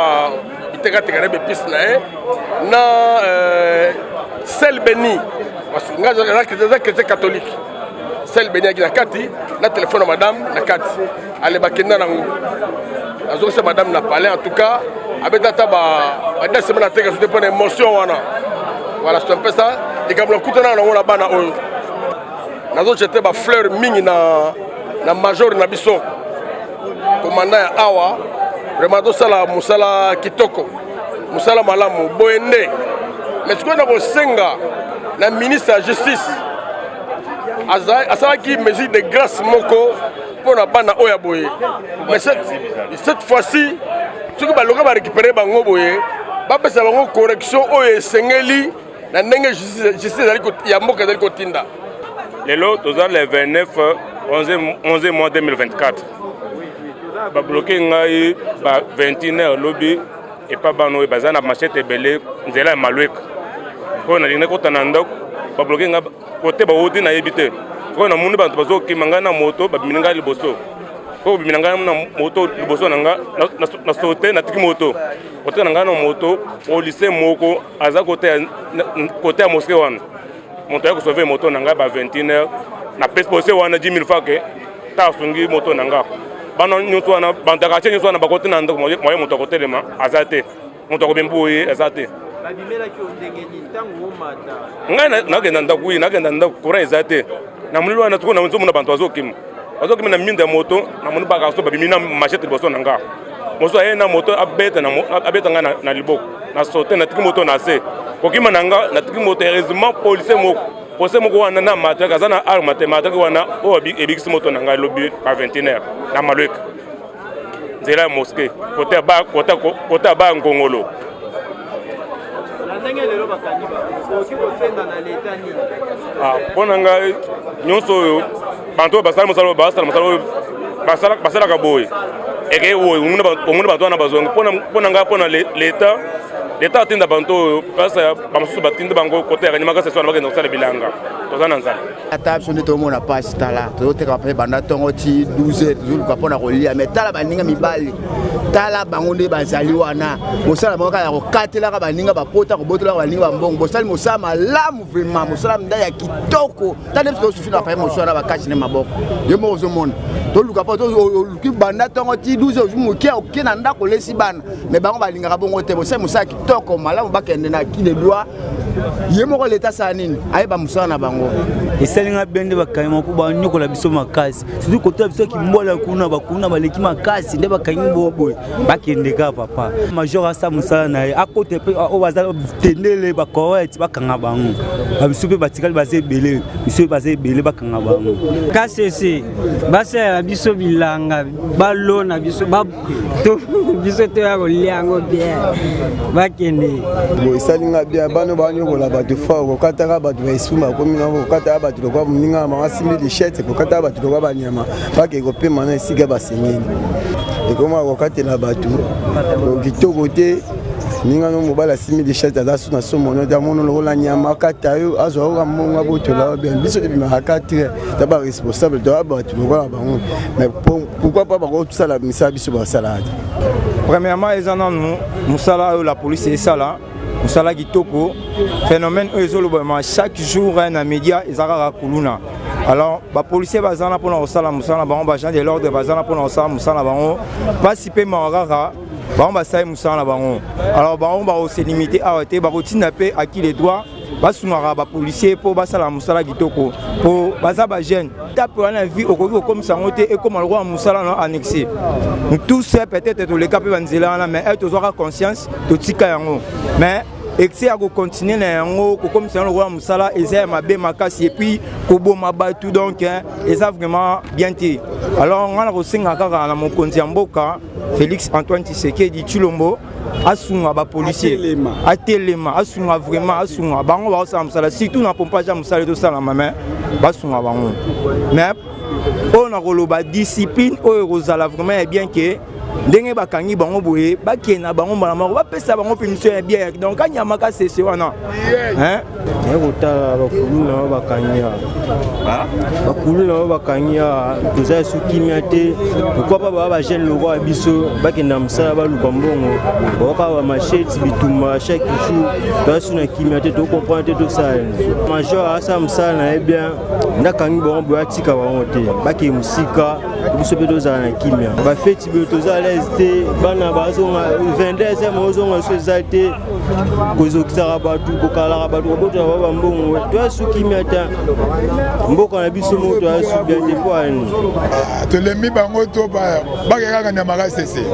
bitekateka na bepise na ye na sel béni, parce que nga aza chrétien catholique. Sel béni ayaki na kati na telefone ya madame na kati. Ale bakenda nango, nazongisa madame na palais. En tout cas abeta ata ba 2 semaines ateka so te mpo na émotion wana. Voilà, c'est un peu ça likambo nakutana nango na bana oyo. Nazojete bafleur mingi na major na biso, commandant ya awa. Vraiment tosala mosala kitoko, mosala malamu boye nde. Mais sikoyo na kosenga na ministre ya justice, asalaki mesure de grâce moko mpo na bana oyo ya boye, mais cette fois-ci soki baloka barécupere bango boye, bapesa bango correction oyo esengeli na ndenge justice ezali ya mboka ezali kotinda. Lelo toza le 29 11 mois 2024. Babloke ngai ba 21 heure lobi epa bana oyo baza na machette ebele, nzela ya Malweka. Oyo nalingi nakota na ndako, babloke nga kote bawuti nayebi te. Oyo namoni bato bazokima ngai na moto, babimeli ngai liboso. Oyo babimela ngai na moto liboso na nga, na saute natiki moto. Kotika na ngai na moto, policier moko aza kote ya mosquée wana. Moto aya kosauve moto na ngai ba 21 heures. Napesi policier wana 10 000 francs ke ta asungi moto na nga. Bana nyonso wana, bato ya quartier nyonso wana bakoti na ndako, moye moto akotelema aza te. Moto akobemba boye aza te. Babimelaki yo ndenge nini ntango omata? Ngai nakenda ndako, wi nakenda ndako, courant eza te. Na molili wana sikoyo nazomona bato bazokima, bazokima na minda ya moto. Namoni bagarso babimi na machete liboso na nga. Mosusu aye na moto abeta abeta ngai na liboko, na saute natiki moto na se kokima na nga, natiki moto. Heureusement policier moko, policier moko wana na matrake aza na arme te, matrake wana oyo ebikisi moto na ngai lobi ba 21 heures na Malueka, nzela ya mosquée kota ba Nkongolo. Na ndenge lelo bakangi bango, okoki kosenga na leta nini? Mpo na ngai nyonso oyo banto oyo basala mosala oyo basala mosala oyo basalaka boye eke oyo omoni bato wana bazongi. Mpo na ngai, mpo na leta, leta atinda banto oyo place bamosusu batinda bango kote ya Kanyama Kasese wana bakende kosala bilanga, toza na nzala. Ata biso nde tomona mpasi, tala tozoteka mpe banda ntongo ti 12 heures, tozoluka mpo na kolia. Mais tala baninga mibali, tala bango nde bazali wana, mosala bango kaka ya kokatelaka baninga bapota, kobotolaka baninga bambongo. Bosali mosala malamu vraiment, mosala nda ya kitoko. Tala nde biso tosufi na paye mosala na bakasi na maboko, yo moko ozomona toluka mpo oluki banda ntongo ti 12 heures, ozwi moke oke na ndako olesi bana. Mais bango balingaka bongo te. Bosali mosala kitoko malamu, bakende na qui de droit. Ye moko leta asala nini, ayeba mosala na bango. Esali nga bien nde bakangi mpo banyokola biso makasi, surtout kotoya biso kimbola kuna, bakuna baleki makasi nde bakangi boboye. Bakende kaka, papa major asala mosala na ye, akota mpe oyo baza tendele bacorrect, bakanga bango. Babiso mpe batikali baza ebele, biso mpe baza ebele, bakanga bango. Kasese basalela biso bilanga, balona biso biso toya kolia yango bien, bakende. Bo esali nga bien, bana banyokola bato fort, kokataka bato ba esprit bakomi nango, kokataka bato lokola moninga na bango asimbi lichete, kokataka bato lokola banyama. Bakei kopema na esika basengeli, ekoma kokatela bato kitoko te. Ninga no mobali asimbi lichete, aza su na somono te, amono lokola nyama, akata yo, azwa yoka mbongo, abotola yo. Bien, biso ebimaka 4 ta baresponsable, toya bato lokola bango, mais pourquoi pas bakosala misala biso basalaka te? Premièrement, eza nanu mosala oyo la police esala, mosala kitoko. Phénomène oyo ezolobama chaque jour na média eza kaka kuluna. Alors bapolicier baza na mpona kosala mosala na bango, baagent de l'ordre baza na mpona kosala mosala na bango. Mpasi mpe mawa kaka bango basali mosala na bango. Alors bango bakose limite awa te, bakotinda mpe à qui le droit basungaka bapolicier mpo basala mosala kitoko, mpo baza bajeune. Tape wana vie okoki kokomisa yango te, ekóma lokola mosala na annexe. Nous tous peut-être toleka mpe banzela wana, mais e tozwaka conscience, totika yango. Mais excès ya kocontinue na yango, kokomisa yango lokola mosala, eza ya mabe makasi, et puis koboma bato, donc eza vraiment bien te. Alors ngai na kosenga kaka na mokonzi ya mboka Félix Antoine Tshisekedi Tshilombo asunga bapolicier, atelema, asunga vraiment, asunga bango baosala mosala, surtout na pompage ya mosala etosalama, mais basunga bango. Mais oyo na koloba, discipline oyo ekozala vraiment ya bien ke ndenge bakangi bango boye, bakende na bango mbala moko, bapesa bango punition ya bien, donc kanyama kasese wana. Naye kotala bakulu na yo bakangi awa, bakulu na yo bakangi awa, toza esu kimia te. Pourquoi pas baa bajeune lokola biso bakenda mosala, baluka mbongo, baoka bamachete, bitumba chaque jour, toza su na kimia te, tocomprendre te tosala nini. Major asala mosala na ye bien, ndakangi bango boye, atika bango te, bakende mosika, biso mpe tozala na kimia. Bafeti boye toza à l'aise te, bana bazonga 22 heures, ozonga so eza te, kozokisaka bato, kokalaka bato, kobotola ba bambongo, toya su kimia te. Mboka na biso moko toya su bien te, mpo ani? Tolembi bango to bake kaka nyama kasese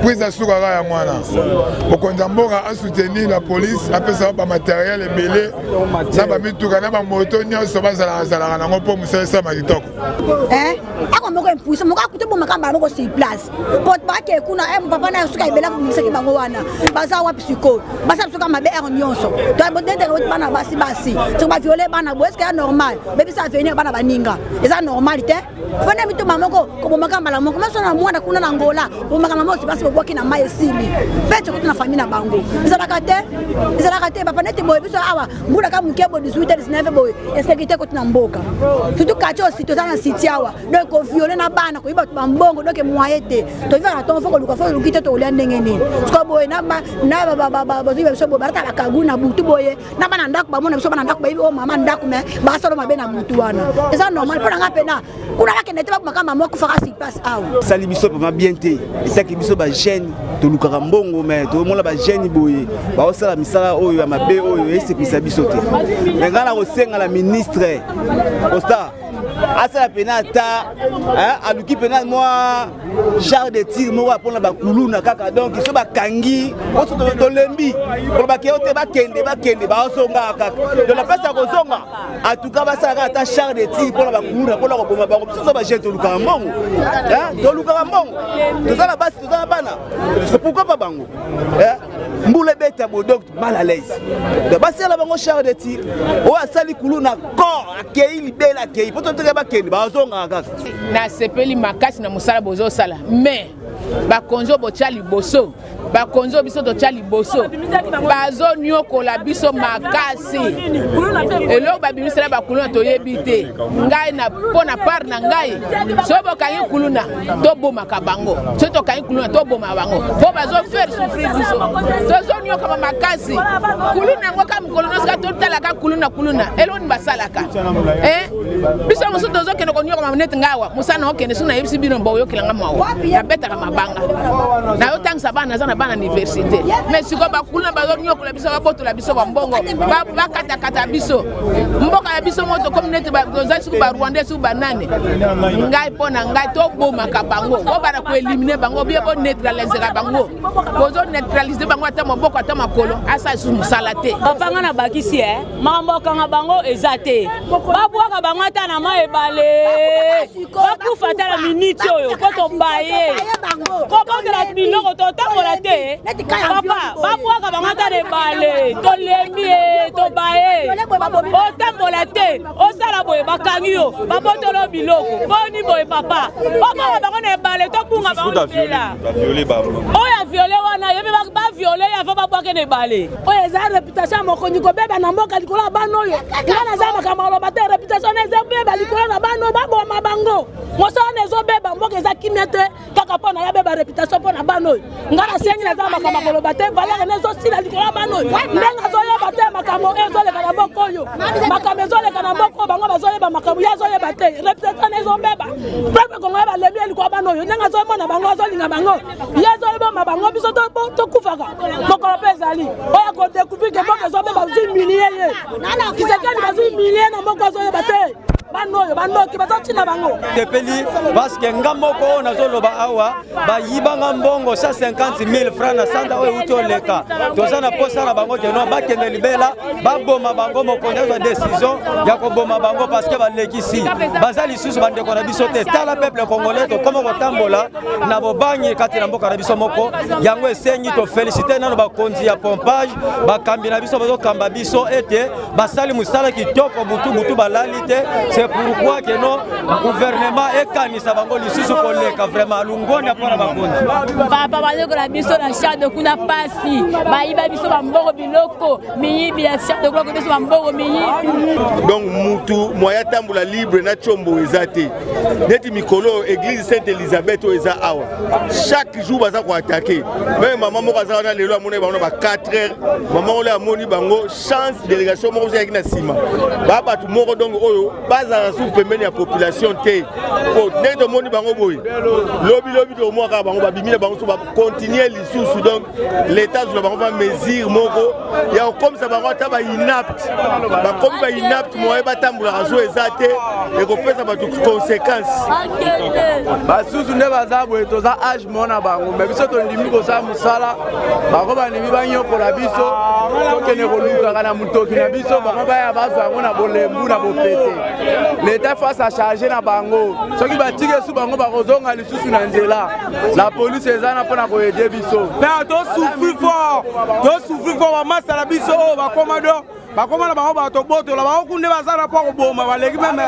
prise asukaka yango wana. Mokonzi ya mboka asoutenir la police, apesa bamateriel ebele na bamituka na bamoto nyonso bazalaka zalaka nango mpo mosala esalama kitoko. Ako moko impuissant moko akuti bomaka mbala moko sur place, po bake kuna papa na suka ebele akobimisaki bango wana, baza wapi sikoyo? Basala biso kaka mabe heure nyonso. Tobendeke bana basi basi. Soki baviole bana boye, est-ce que ya normal? Bebisa avenir bana baninga. Eza normal te. Fana mitoma moko kobomaka mbala moko. Maso na mwana kuna na Angola, bomaka mama osi basi bobwaki na mai esili. Fete kutu na famille na bango. Ezalaka te. Ezalaka te papa neti boye biso awa mbula ka moke bo 18 19 boye insécurité koti na mboka. Surtout quartier aussi toza na cité awa. Donc ko violer na bana koyiba bato bambongo donc moyen te. Tovivaka na ntongo fo koluka fo oluki te tokolia ndenge nini. Sikoyo boye na na bazoyiba biso boye balata bakagu na butu boye na bana ndako bamona biso bana ndako bayebi oyo oh, mama ndako me basalo mabe na butu wana eza normal mpo na nga mpena kuna bakende te babomaka mama akufaka sur place awa. Esali biso vraiment bien te, etaki biso bajeune tolukaka mbongo me tomona bajeune boye baosala misala oyo ya mabe oyo esepelisa biso te. Me ngai nakosenga na ministre Costa asala mpena ata aluki mpena mwa char de tir moko mpona bakuluna kaka donc so bakangi oso tolembi kolobaki yo te bakende bakende bazonga kaka donc na place ya kozonga atuka basalaka ata char de tir mpona bakuluna mpona koboma bango biso so bajeune tolukaka mbongo tolukaka mbongo toza na basi toza na bana pourquoi pas bango mbula ebeta bo donc mal à l'aise donc basala bango char de tir oyo asali kuluna corps akei libela akei mpo totoka bakende bazongaka kaka. Nasepeli makasi na mosala bozosala mais bakonzi oyo botya liboso, bakonzi oyo biso totya liboso bazoniokola biso makasi. Eloko babimisela bakuluna toyebi te. Ngai na mpo na part na ngai, soki bokangi kuluna tobomaka bango, soki tokangi kuluna tobomaka bango mpo bazo faire souffrir biso, tozoniokama makasi. Kuluna yango kaka mokolo nyonso kaka totalaka kuluna kuluna, eloko nini basalaka? Eh? Biso mosusu tozokende koniokama neti ngai awa mosala na okende, soki nayebisi bino boyokela nga mawa, nabetaka mabanga, nayotangisa bana, naza na bana na université, mais sikoyo bakuluna bazoniokola biso, babotola biso bambongo, bakatakata biso mboka ya biso moko, tokomi neti toza soki barwandais soki banani. Ngai mpo na ngai tobomaka bango, bobanda koelimine bango bie, boneutraliseka bango, bozo neutraliser bango ata maboko ata makolo, asala lisusu mosala te. Papa nga nabakisi e makambo akanga bango eza te, babwaka bango ata na ma ebale, bakufa ata na miniti oyo mpo tobaye kobotela biloko totambola te. Papa, babwaka bango ata na ebale, tolembi e tobaye otambola te, osala boye bakangi yo, babotolo biloko boni boye. Papa, babwaka bango na ebale, tobunga bango libela. Oyo aviole wana ye mpe baviole ye avant babwake na ebale. Oyo eza réputation ya mokonzi kobeba na mboka likolo ya bana oyo. Nga naza makambo aloba te, réputation na ezobeba likolo na bana oyo, baboma bango. Mosala na ezobeba, mboka eza kimia te kaka mpo na ya beba réputation mpo na bana oyo. Nga nasengi, naza makambo koloba te, valeur na ezosila likolo ya bana oyo. Ndenge azoyeba te makambo oyo ezoleka na mboka oyo, makambo ezoleka na mboka oyo, bango bazoyeba makambo, ye azoyeba te. Réputation na ezobeba, peuple congolais balembi ye likolo ya bana oyo. Ndenge azomona bango, azolinga bango, ye azoboma bango, biso tokufaka mokolo mpe ezali oyo akodécouvrir ke mboka ezobeba. Bazwi humilie ye Tshisekedi, bazwi humilie na mboka, azoyeba te. Bana oyo bandoki bazotina bango. Sepeli parce que nga moko oyo nazoloba awa, bayibanga mbongo 150 000 francs na sanda oyo euti oleka. Toza na posa na bango keno bakende libela, baboma bango, mokonzi azwa décision ya koboma bango parce que balekisi, baza lisusu bandeko na biso te. Tala peuple congolais, tokoma kotambola na bobangi kati na mboka na biso moko. Yango esengi toféliciter nano bakonzi ya pompage, bakambi na biso bazokamba biso ete basali mosala kitoko, butu butu balali te. C'est pourquoi keno gouvernement ekanisa bango lisusu koleka. Vraiment alungoni mpona bakonzi. Papa, bazokola biso na char de kuna pasi, bayiba biso bambongo, biloko, miyibi ya char de kuna biso bambongo, miyibi. Donc mutu moya tambola libre na Tshombo eza te. Neti mikolo église Sainte Elizabeth oyo eza awa, chaque jour baza koattaquer. Même mama moko aza wana lelo, amoni bango na ba 4 heures. Mama oyo amoni bango, chance délégation moko ezalaki na nsima baa bato moko. Donc oyo bazala su pembeni ya population te, po ndenge tomoni bango boye, lobi lobi tokomona kaka bango babimi na bango so bacontinue lisusu. Donc l'état azwela bango va mesure moko ya kokomisa bango ata bainapte, bakomi bainapte moye. atambolaka zo eza te, ekopesa bato conséquence. Basusu nde baza boye, toza age moko na bango, me biso tondimi kosala mosala, bango bandimi banyokola biso, tokende kolukaka na motoki na biso, bango baya bazwa yango na bolembu na bopete. Leta face a charge na bango, soki batiki esu bango bakozonga lisusu na nzela. La police eza na mpona koyede biso. Père, tosouffri fort, tosouffri fort, bamasa na biso oyo bakoma do bakoma na bango bato botola bango kunde baza na mpo koboma, baleki meme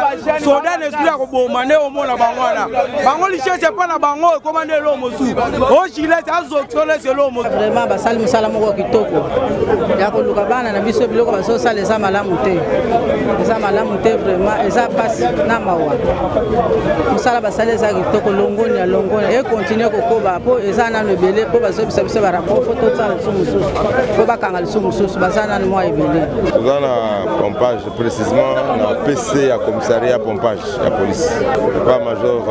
soda na esprit ya koboma nde omona bango wana, bango richesse epa na bango ekoma nde eloko mosusu o gilete azoksolese eloko mosusu. Vraiment basali mosala moko kitoko ya koluka bana na biso. Biloko bazosala eza malamu te, eza malamu te, vraiment eza mpasi na mawa. Mosala basali eza kitoko, longoni ya longoni ekontinue kokoba, mpo eza nano ebele, mpo bazobisa biso barapport, fo tosala lisusu mosusu, mpo bakanga lisusu mosusu, baza nano mwa ebele. Toza na pompage, précisément na PC ya commissariat pompage ya police pa major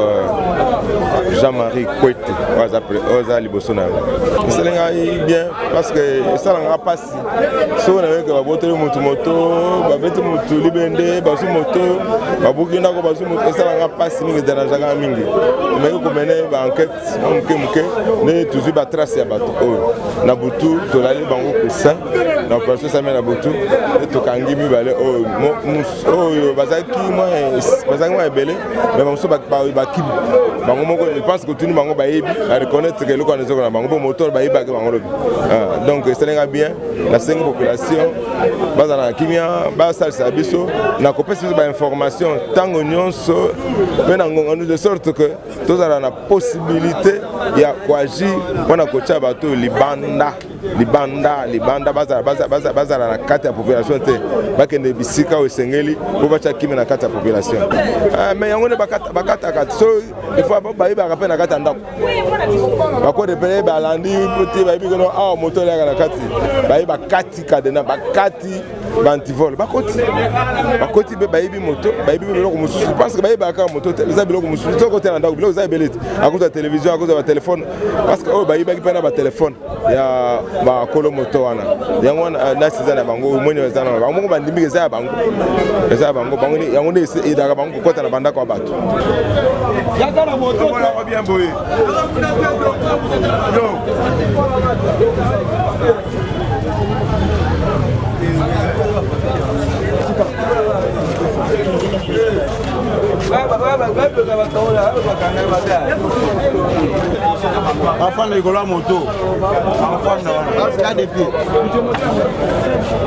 Jean-Marie Kwete oyo aza liboso na yo. Esali ngai bien parce que esalanga mpasi soki nayoki babotoli motu moto, babeti motu libende, bazwi moto, babuki ndako, bazwi moto, esalanga mpasi mingi, ederangeaka mingi. Tomeki komene baenquête mwa moke moke nde tozwi batrace ya bato oyo na butu tolali bango coussin na opération esalami na butu nde tokangi mibale oyo. Oyo bazalaki mwa ebele, mais bamosusu bakimi bango moko. Je pense kotuni bango, bayebi, bareconnaître ke eloko wana ezoko na bango mpo motor bayebaki bango lobi. Donc esalinga bien. Nasengi population bazala na kimia, basalisa biso na kopesa biso bainformation ntango nyonso mpe na ngonga, de sorte que tozala na possibilité ya koagir mpona kotia bato libanda, libanda, libanda, bazala na kati ya population te, bakende bisika oyo esengeli mpo batya kimia na kati ya population. Mais yango nde bakataka so des fois bayebaka mpe na kati ya ndako, bakorepele balandi te, bayebi kono awa moto eliaka na kati, baye bakati cadenas, bakati baantivol, bakoti, bakoti mpe bayebi moto, bayebi mpe biloko mosusu, parce que bayebaka kaka moto te, eza biloko mosusu. Soki ote na ndako, biloko eza ebele te, akozwa télévision, akozwa batelefone, parce que oyo bayibaki mpe na batelefone ya bakolo moto wana, yango wana nasi eza na bango, omoni eza na bango moko, bandimiki eza ya bango, eza ya bango, bango yango nde edaka bango kokɔta na bandako ya bato. Yaka na moto bien boye. Yo. Bafanda likolo ya moto, bafanda wana ya depuis,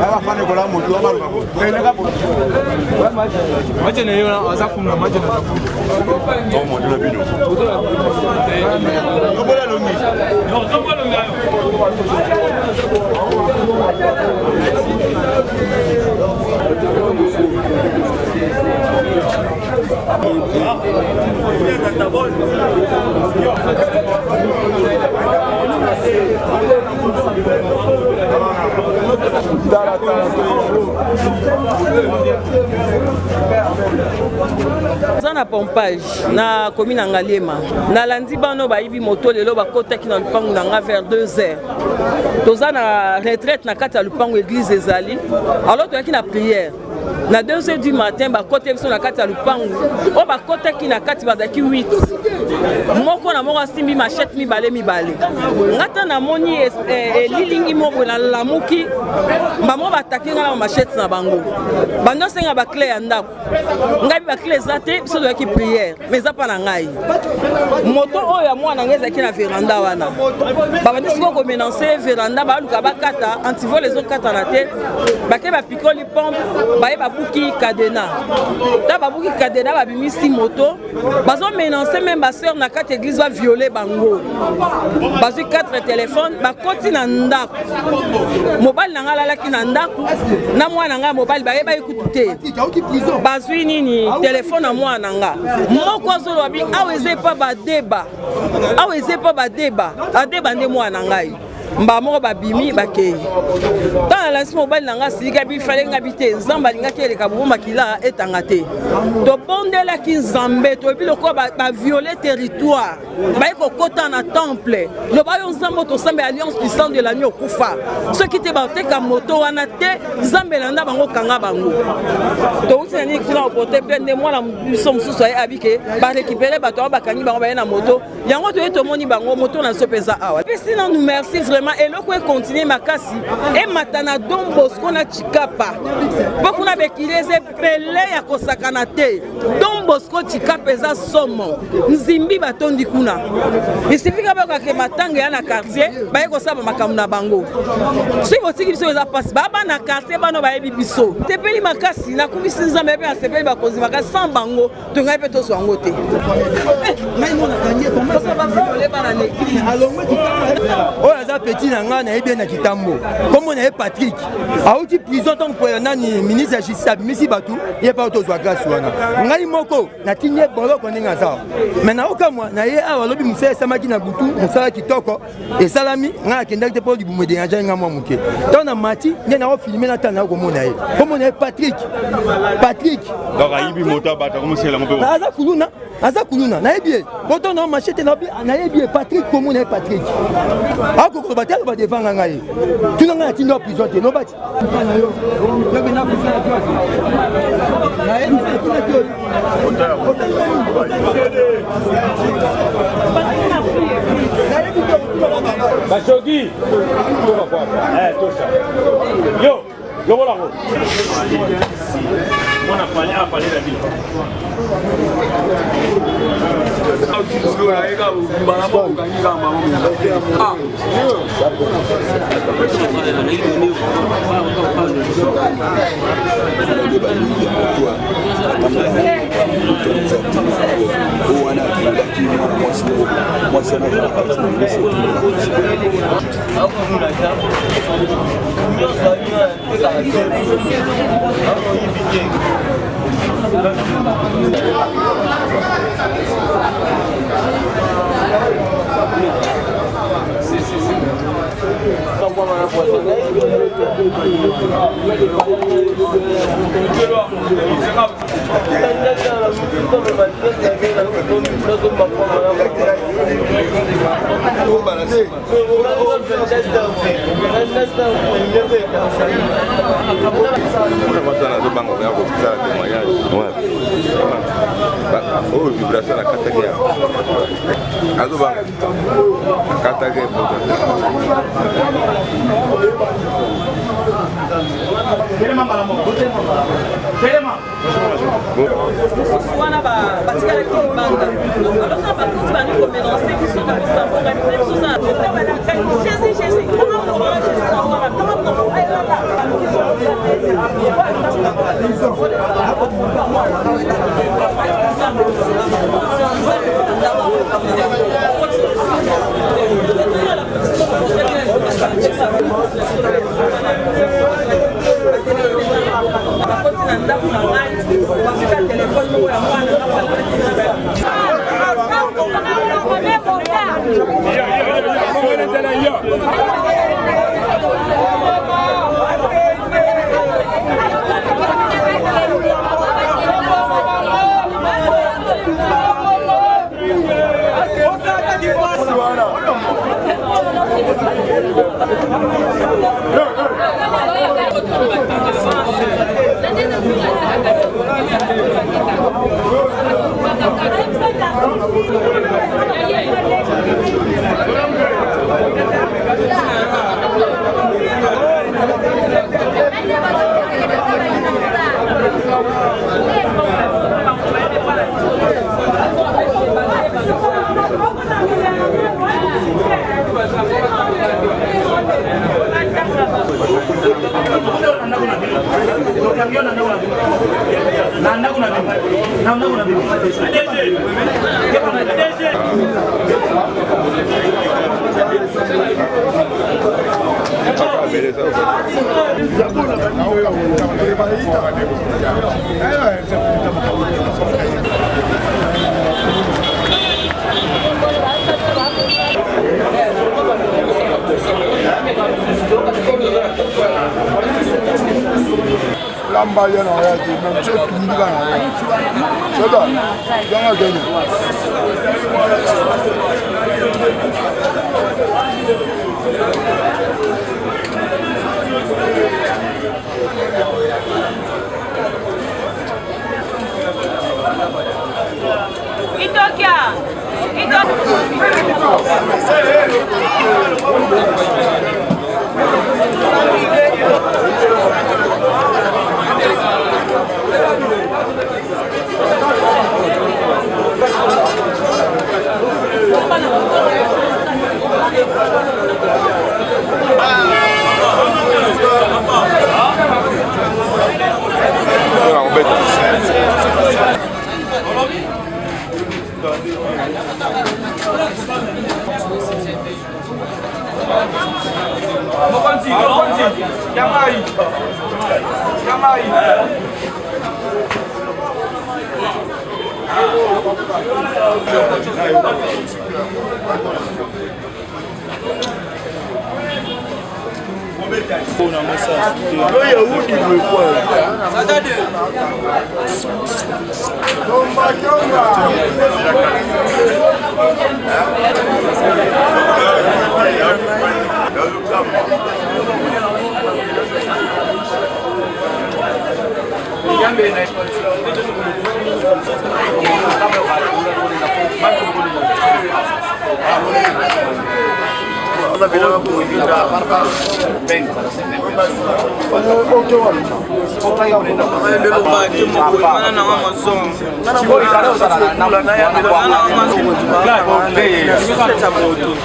bafanda likolo ya moto. Oza na pompage na komi na Ngaliema. Nalandi bano bayibi moto lelo, bakotaki na lupangu na nga vers 2 heures. Toza na retraite na kati ya lupangu, église ezali, alors toyaki na prière na 2 heures du matin, bakoti biso na kati ya lupangu. Oyo bakotaki na kati bazalaki 8, moko na moko asimbi machete mibale mibale. Nga ta namoni elilingi moko boye, nalamuki bango batake nga na bamachete na bango, bando asenga baclé ya ndako. Ngai baclé eza te, biso toyaki prière, mais eza mpa na ngai. Moto oyo ya mwana ngai ezalaki na veranda wana, babandi sikoyo komenance veranda, baluka bakata antivol, ezokatana te, bake bapikoli pompe, baye babuki cadenas. Ta babuki cadenas, babimisi moto, bazomenance meme baseur na kati église, baviole bango, bazwi 4 telefone, bakoti na ndako. Mobali na ngai alalaki na ndako na mwana ngai mobali, bayebaki kutu te bazwi nini telefone ya mwana na nga. Moko azoloba bi awa eza epa badeba, awa eza epa badeba, adeba nde mwana na ngai. Mbala moko babimi bakei. Ntango nalandisi mobali na ngai asilika bifale ngai bi te, Nzambe alingaki eleka bobo makila etanga te. Tobondelaki Nzambe, toyebi lokola baviole territoire, baye kokota na temple, loba yo Nzambe oyo tosambela alliance du sang de l'agneau okufa soki te bateka moto wana te, Nzambe elanda bango kanga bango. Towuti na nini kuna koporte plainte nde mwana biso mosusu aye abike barécupere bato yango bakangi bango baye na moto yango toye tomoni bango moto na biso mpenza awa. Pesi nanu merci vraiment, eloko ekontinue makasi emata na Don Bosco na Chikapa mpo kuna bekili eza ebele ya kosakana te. Don Bosco Chikapa eza somo, nzimbi batondi kuna, isifika bakake matanga ya na quartier baye kosala makambo na bango. Soki botiki biso eza mpasi, baba na quartier bano bayebi biso. Sepeli makasi, nakumisi Nzambe mpe nasepeli bakonzi makasi, sans bango tongai mpe tozwa yango te. Oyo aza petit na ngai, nayebi ye na kitambo, nkombo na ye Patrick, auti prison ntango nani ministre ya justice abimisi bato ye mpa tozwa grâce wana. Ngai moko natindi ye boloko ndenge aza me naokamwa na ye awa alobi mosala esamaki na butu, mosala kitoko esalami. Ngai nakendaki te mpo libumu ederangeaki ngai mwa moke. Ntango na mati nde naofilme natala nakomona ye, komona ye Patrick, Patrick donc ayibi moto abata komosela yango mpe aza kuluna, aza kuluna, nayebi ye poto na marché te, nayebi ye Patrick, komona ye Patrick akokoloba te, aloba devant nga ngai tuna ngai natindi wa prison te nobati. Bashogi tosha yo longola yango mwana pale apale na bino. Wana akendaki mwana mwasi moko, mwasi wana Mwana mwasi wana azobanga koya kosala témoignage oyo vibration nakataki ya azobanga nakataki poto. Mosusu wana batikalaki libanda, alonga bakoti bani komenance biso na bisamboka biso. Jésus, Jésus, bakoti na ndako na ngai, bazwika telefone moko ya mwana. Lamba yo na oya te meme so otumbi ka na oya soba zonga kende. Itokia! Mokonzi, mokonzi, ya mai. Ya mai.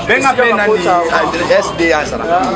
Benga mpe nani sd azala.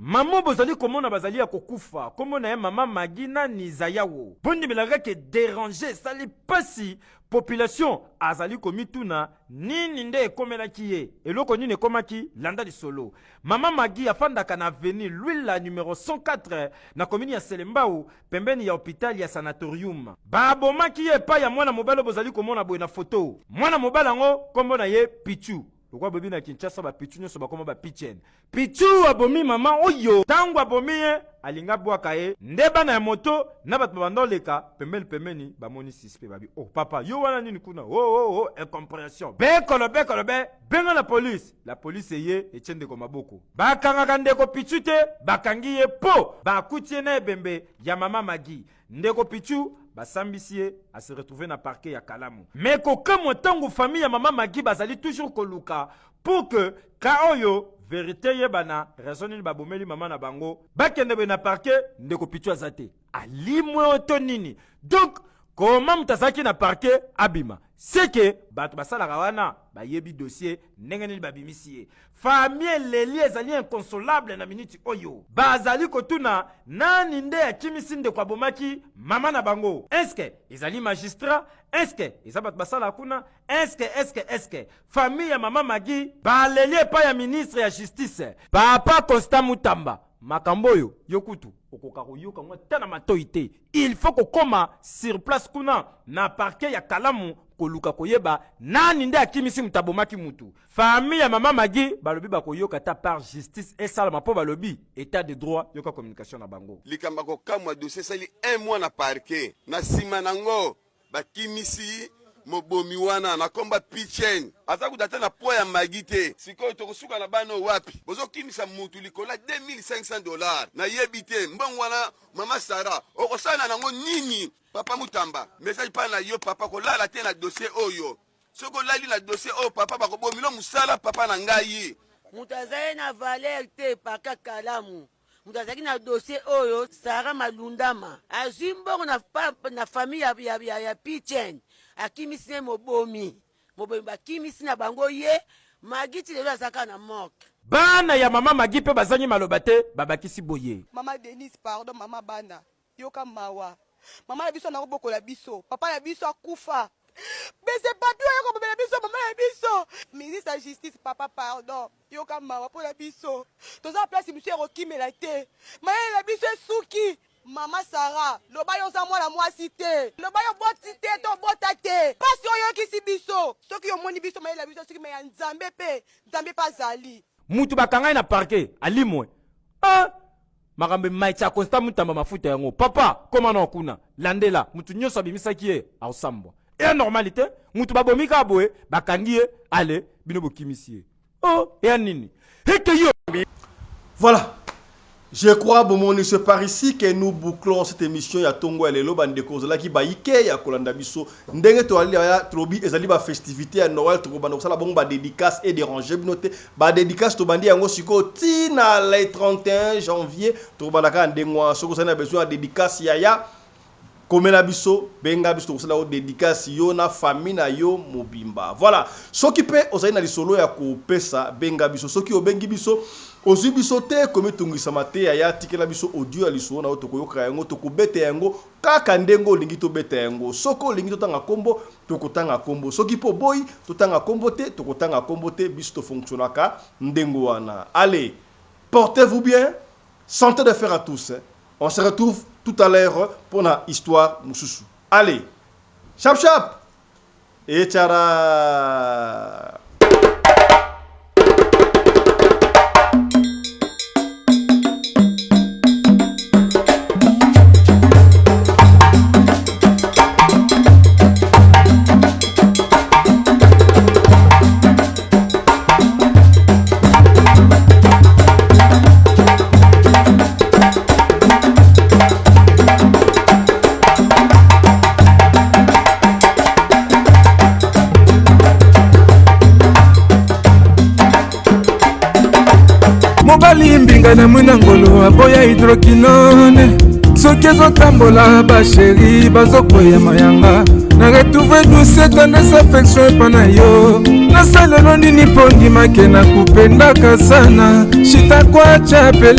Mama bozali komona bazali ya kokufa kombo na ye mama Maggie nani Zayawo bondimelaka ke deranger esali pasi population azali komituna nini nde ekomelaki ye eloko nini ekomaki landa lisolo mama Maggie afandaka na avenue Luila numero 104 na commune ya Selembao pembeni ya hopital ya sanatorium babomaki ye epai ya mwana mobali oyo bozali komona boye na foto mwana mobali yango kombo na ye Pichu lokola boyebi na Kinshasa ba Pichu nyonso bakoma ba Pichen Pichu abomi mama oyo tango abomi ye alingi abwaka ye nde bana ya moto na bato babanda oleka pembeni pembeni bamoni suspect babi oh papa yo wana nini kuna oh oh oh incomprehension bekolo bekolo be benga na police la police eye etie ndeko maboko bakangaka ndeko Pichu te bakangi ye po bakuti ye na ebembe ya mama Maggie Ndeko Pitshou basambisi ye a se retrouver na parquet ya Kalamu. Mais kokamwa tango famille ya mama Maggie bazali toujours koluka pour que cas oyo verite eyebana raison nini babomeli mama na bango bakende boye na parquet ndeko Pitshou aza te alimwe oyo to nini donc comment moto azalaki na parquet abima seke bato basalaka wana bayebi dossier ndenge nini babimisi ye Famille eleli ezali inconsolable na minute oyo. Bazali kotuna nani nde akimisi ndeko abomaki mama na bango. Est-ce que ezali magistrat? Est-ce que eza bato basalaka kuna? Est-ce que, est-ce que, est-ce que famille ya mama Maggie baleli epai ya ministre ya justice papa Constant Mutamba. Makambo oyo yo kutu okoka koyoka yango ata na matoi te. Il faut kokoma sur place kuna na parquet ya Kalamu. koluka koyeba nani nde akimisi moto abomaki mutu. Famille ya mama Maggie balobi bakoyoka ata par justice esalama mpo balobi etat de droit. Yoka communication na bango. Likambo ya kokamwa, dossier esali un mois na parquet, na nsima nango bakimisi mobomi wana na komba Pichen, aza kuta ata na poids ya Maggie te. Sikoyo tokosuka na bana oyo wapi? Bozokimisa mutu likolo ya 2500 dollars, nayebi te mbongo wana. Mama Sara, okosala nango nini? Papa Mutamba, message pa na yo papa, kolala te na dossier oyo. Soki olali na dossier oyo papa, bakobomilo mosala papa na ngai. Moto azali na valeur te paka kalamu moto azalaki na dossier oyo Sarah Malundama azwi mbongo na, na famille ya, ya, ya, ya Pichen akimisi ye mobomi mobomi bakimisi na bango ye Maggie ti lelo aza kaka na morgue. Bana ya mama Maggie mpe bazangi maloba te, babakisi boye. Mama Denise pardon mama bana yoka mawa mama na biso anakobokola biso papa na biso akufa bese papi oyo akobomela biso mama na biso ministre ya justice papa pardon yoka mawa mpo na biso toza na place mosusu ya kokimela te mayele na biso esuki mama Sara loba yo oza mwana mwasi te loba yo oboti te to obota te mpasi oyo oyokisi biso soki omoni biso mayele na biso esuki me ya nzambe mpe nzambe mpe azali. Mutu bakanga ye na parquet alimwe ah! Makambo emaitisa Constant Mutamba mafuta yango papa koma nao kuna landela mutu nyonso abimisaki ye aosambwa eya normal te mutu babomi kaka boye bakangi ye ale bino bokimisi ye oh eya nini eke yo. Voilà. Je crois, Bomoni, c'est par ici que nous bouclons cette émission ya Tongo ya Lelo, bandeko ozalaki bayike ya kolanda biso. Ndenge toali ya tolobi ezali ba festivité ya Noël, tokobanda kosala bongo ba dédicace et déranger bino te. Ba dédicace tobandi yango sikoyo ti na le 31 janvier, tokobanda kaka ndenge wana. Soki ozali na besoin ya dédicace yaya, komela biso, benga biso, tokosala yo dédicace yo na famille na yo mobimba. Voilà. Soki pe ozali na lisolo ya kopesa, benga biso. Soki obengi biso, ozwi biso te, komitungisama te yaya, tikela biso audio ya lisolo na yo, tokoyoka yango, tokobeta yango kaka ndenge olingi tobeta yango. Soki olingi totanga kombo, tokotanga kombo. Soki pe oboyi totanga kombo te, tokotanga kombo te. Biso tofonctionnaka ndenge wana. Allez, portez-vous bien, santé de fer à tous. On se retrouve tout à l'heure pour na histoire mususu. Allez, chap chap et tchara. Mobali mbinga na mwina ngolo aboya hydroquinone, soki ezotambola basheri bazokweya mayanga na retrouve douce tendresse affection epa na yo. Nasalelo nini mpo ndimake na kupendaka sana shitakwacha pele.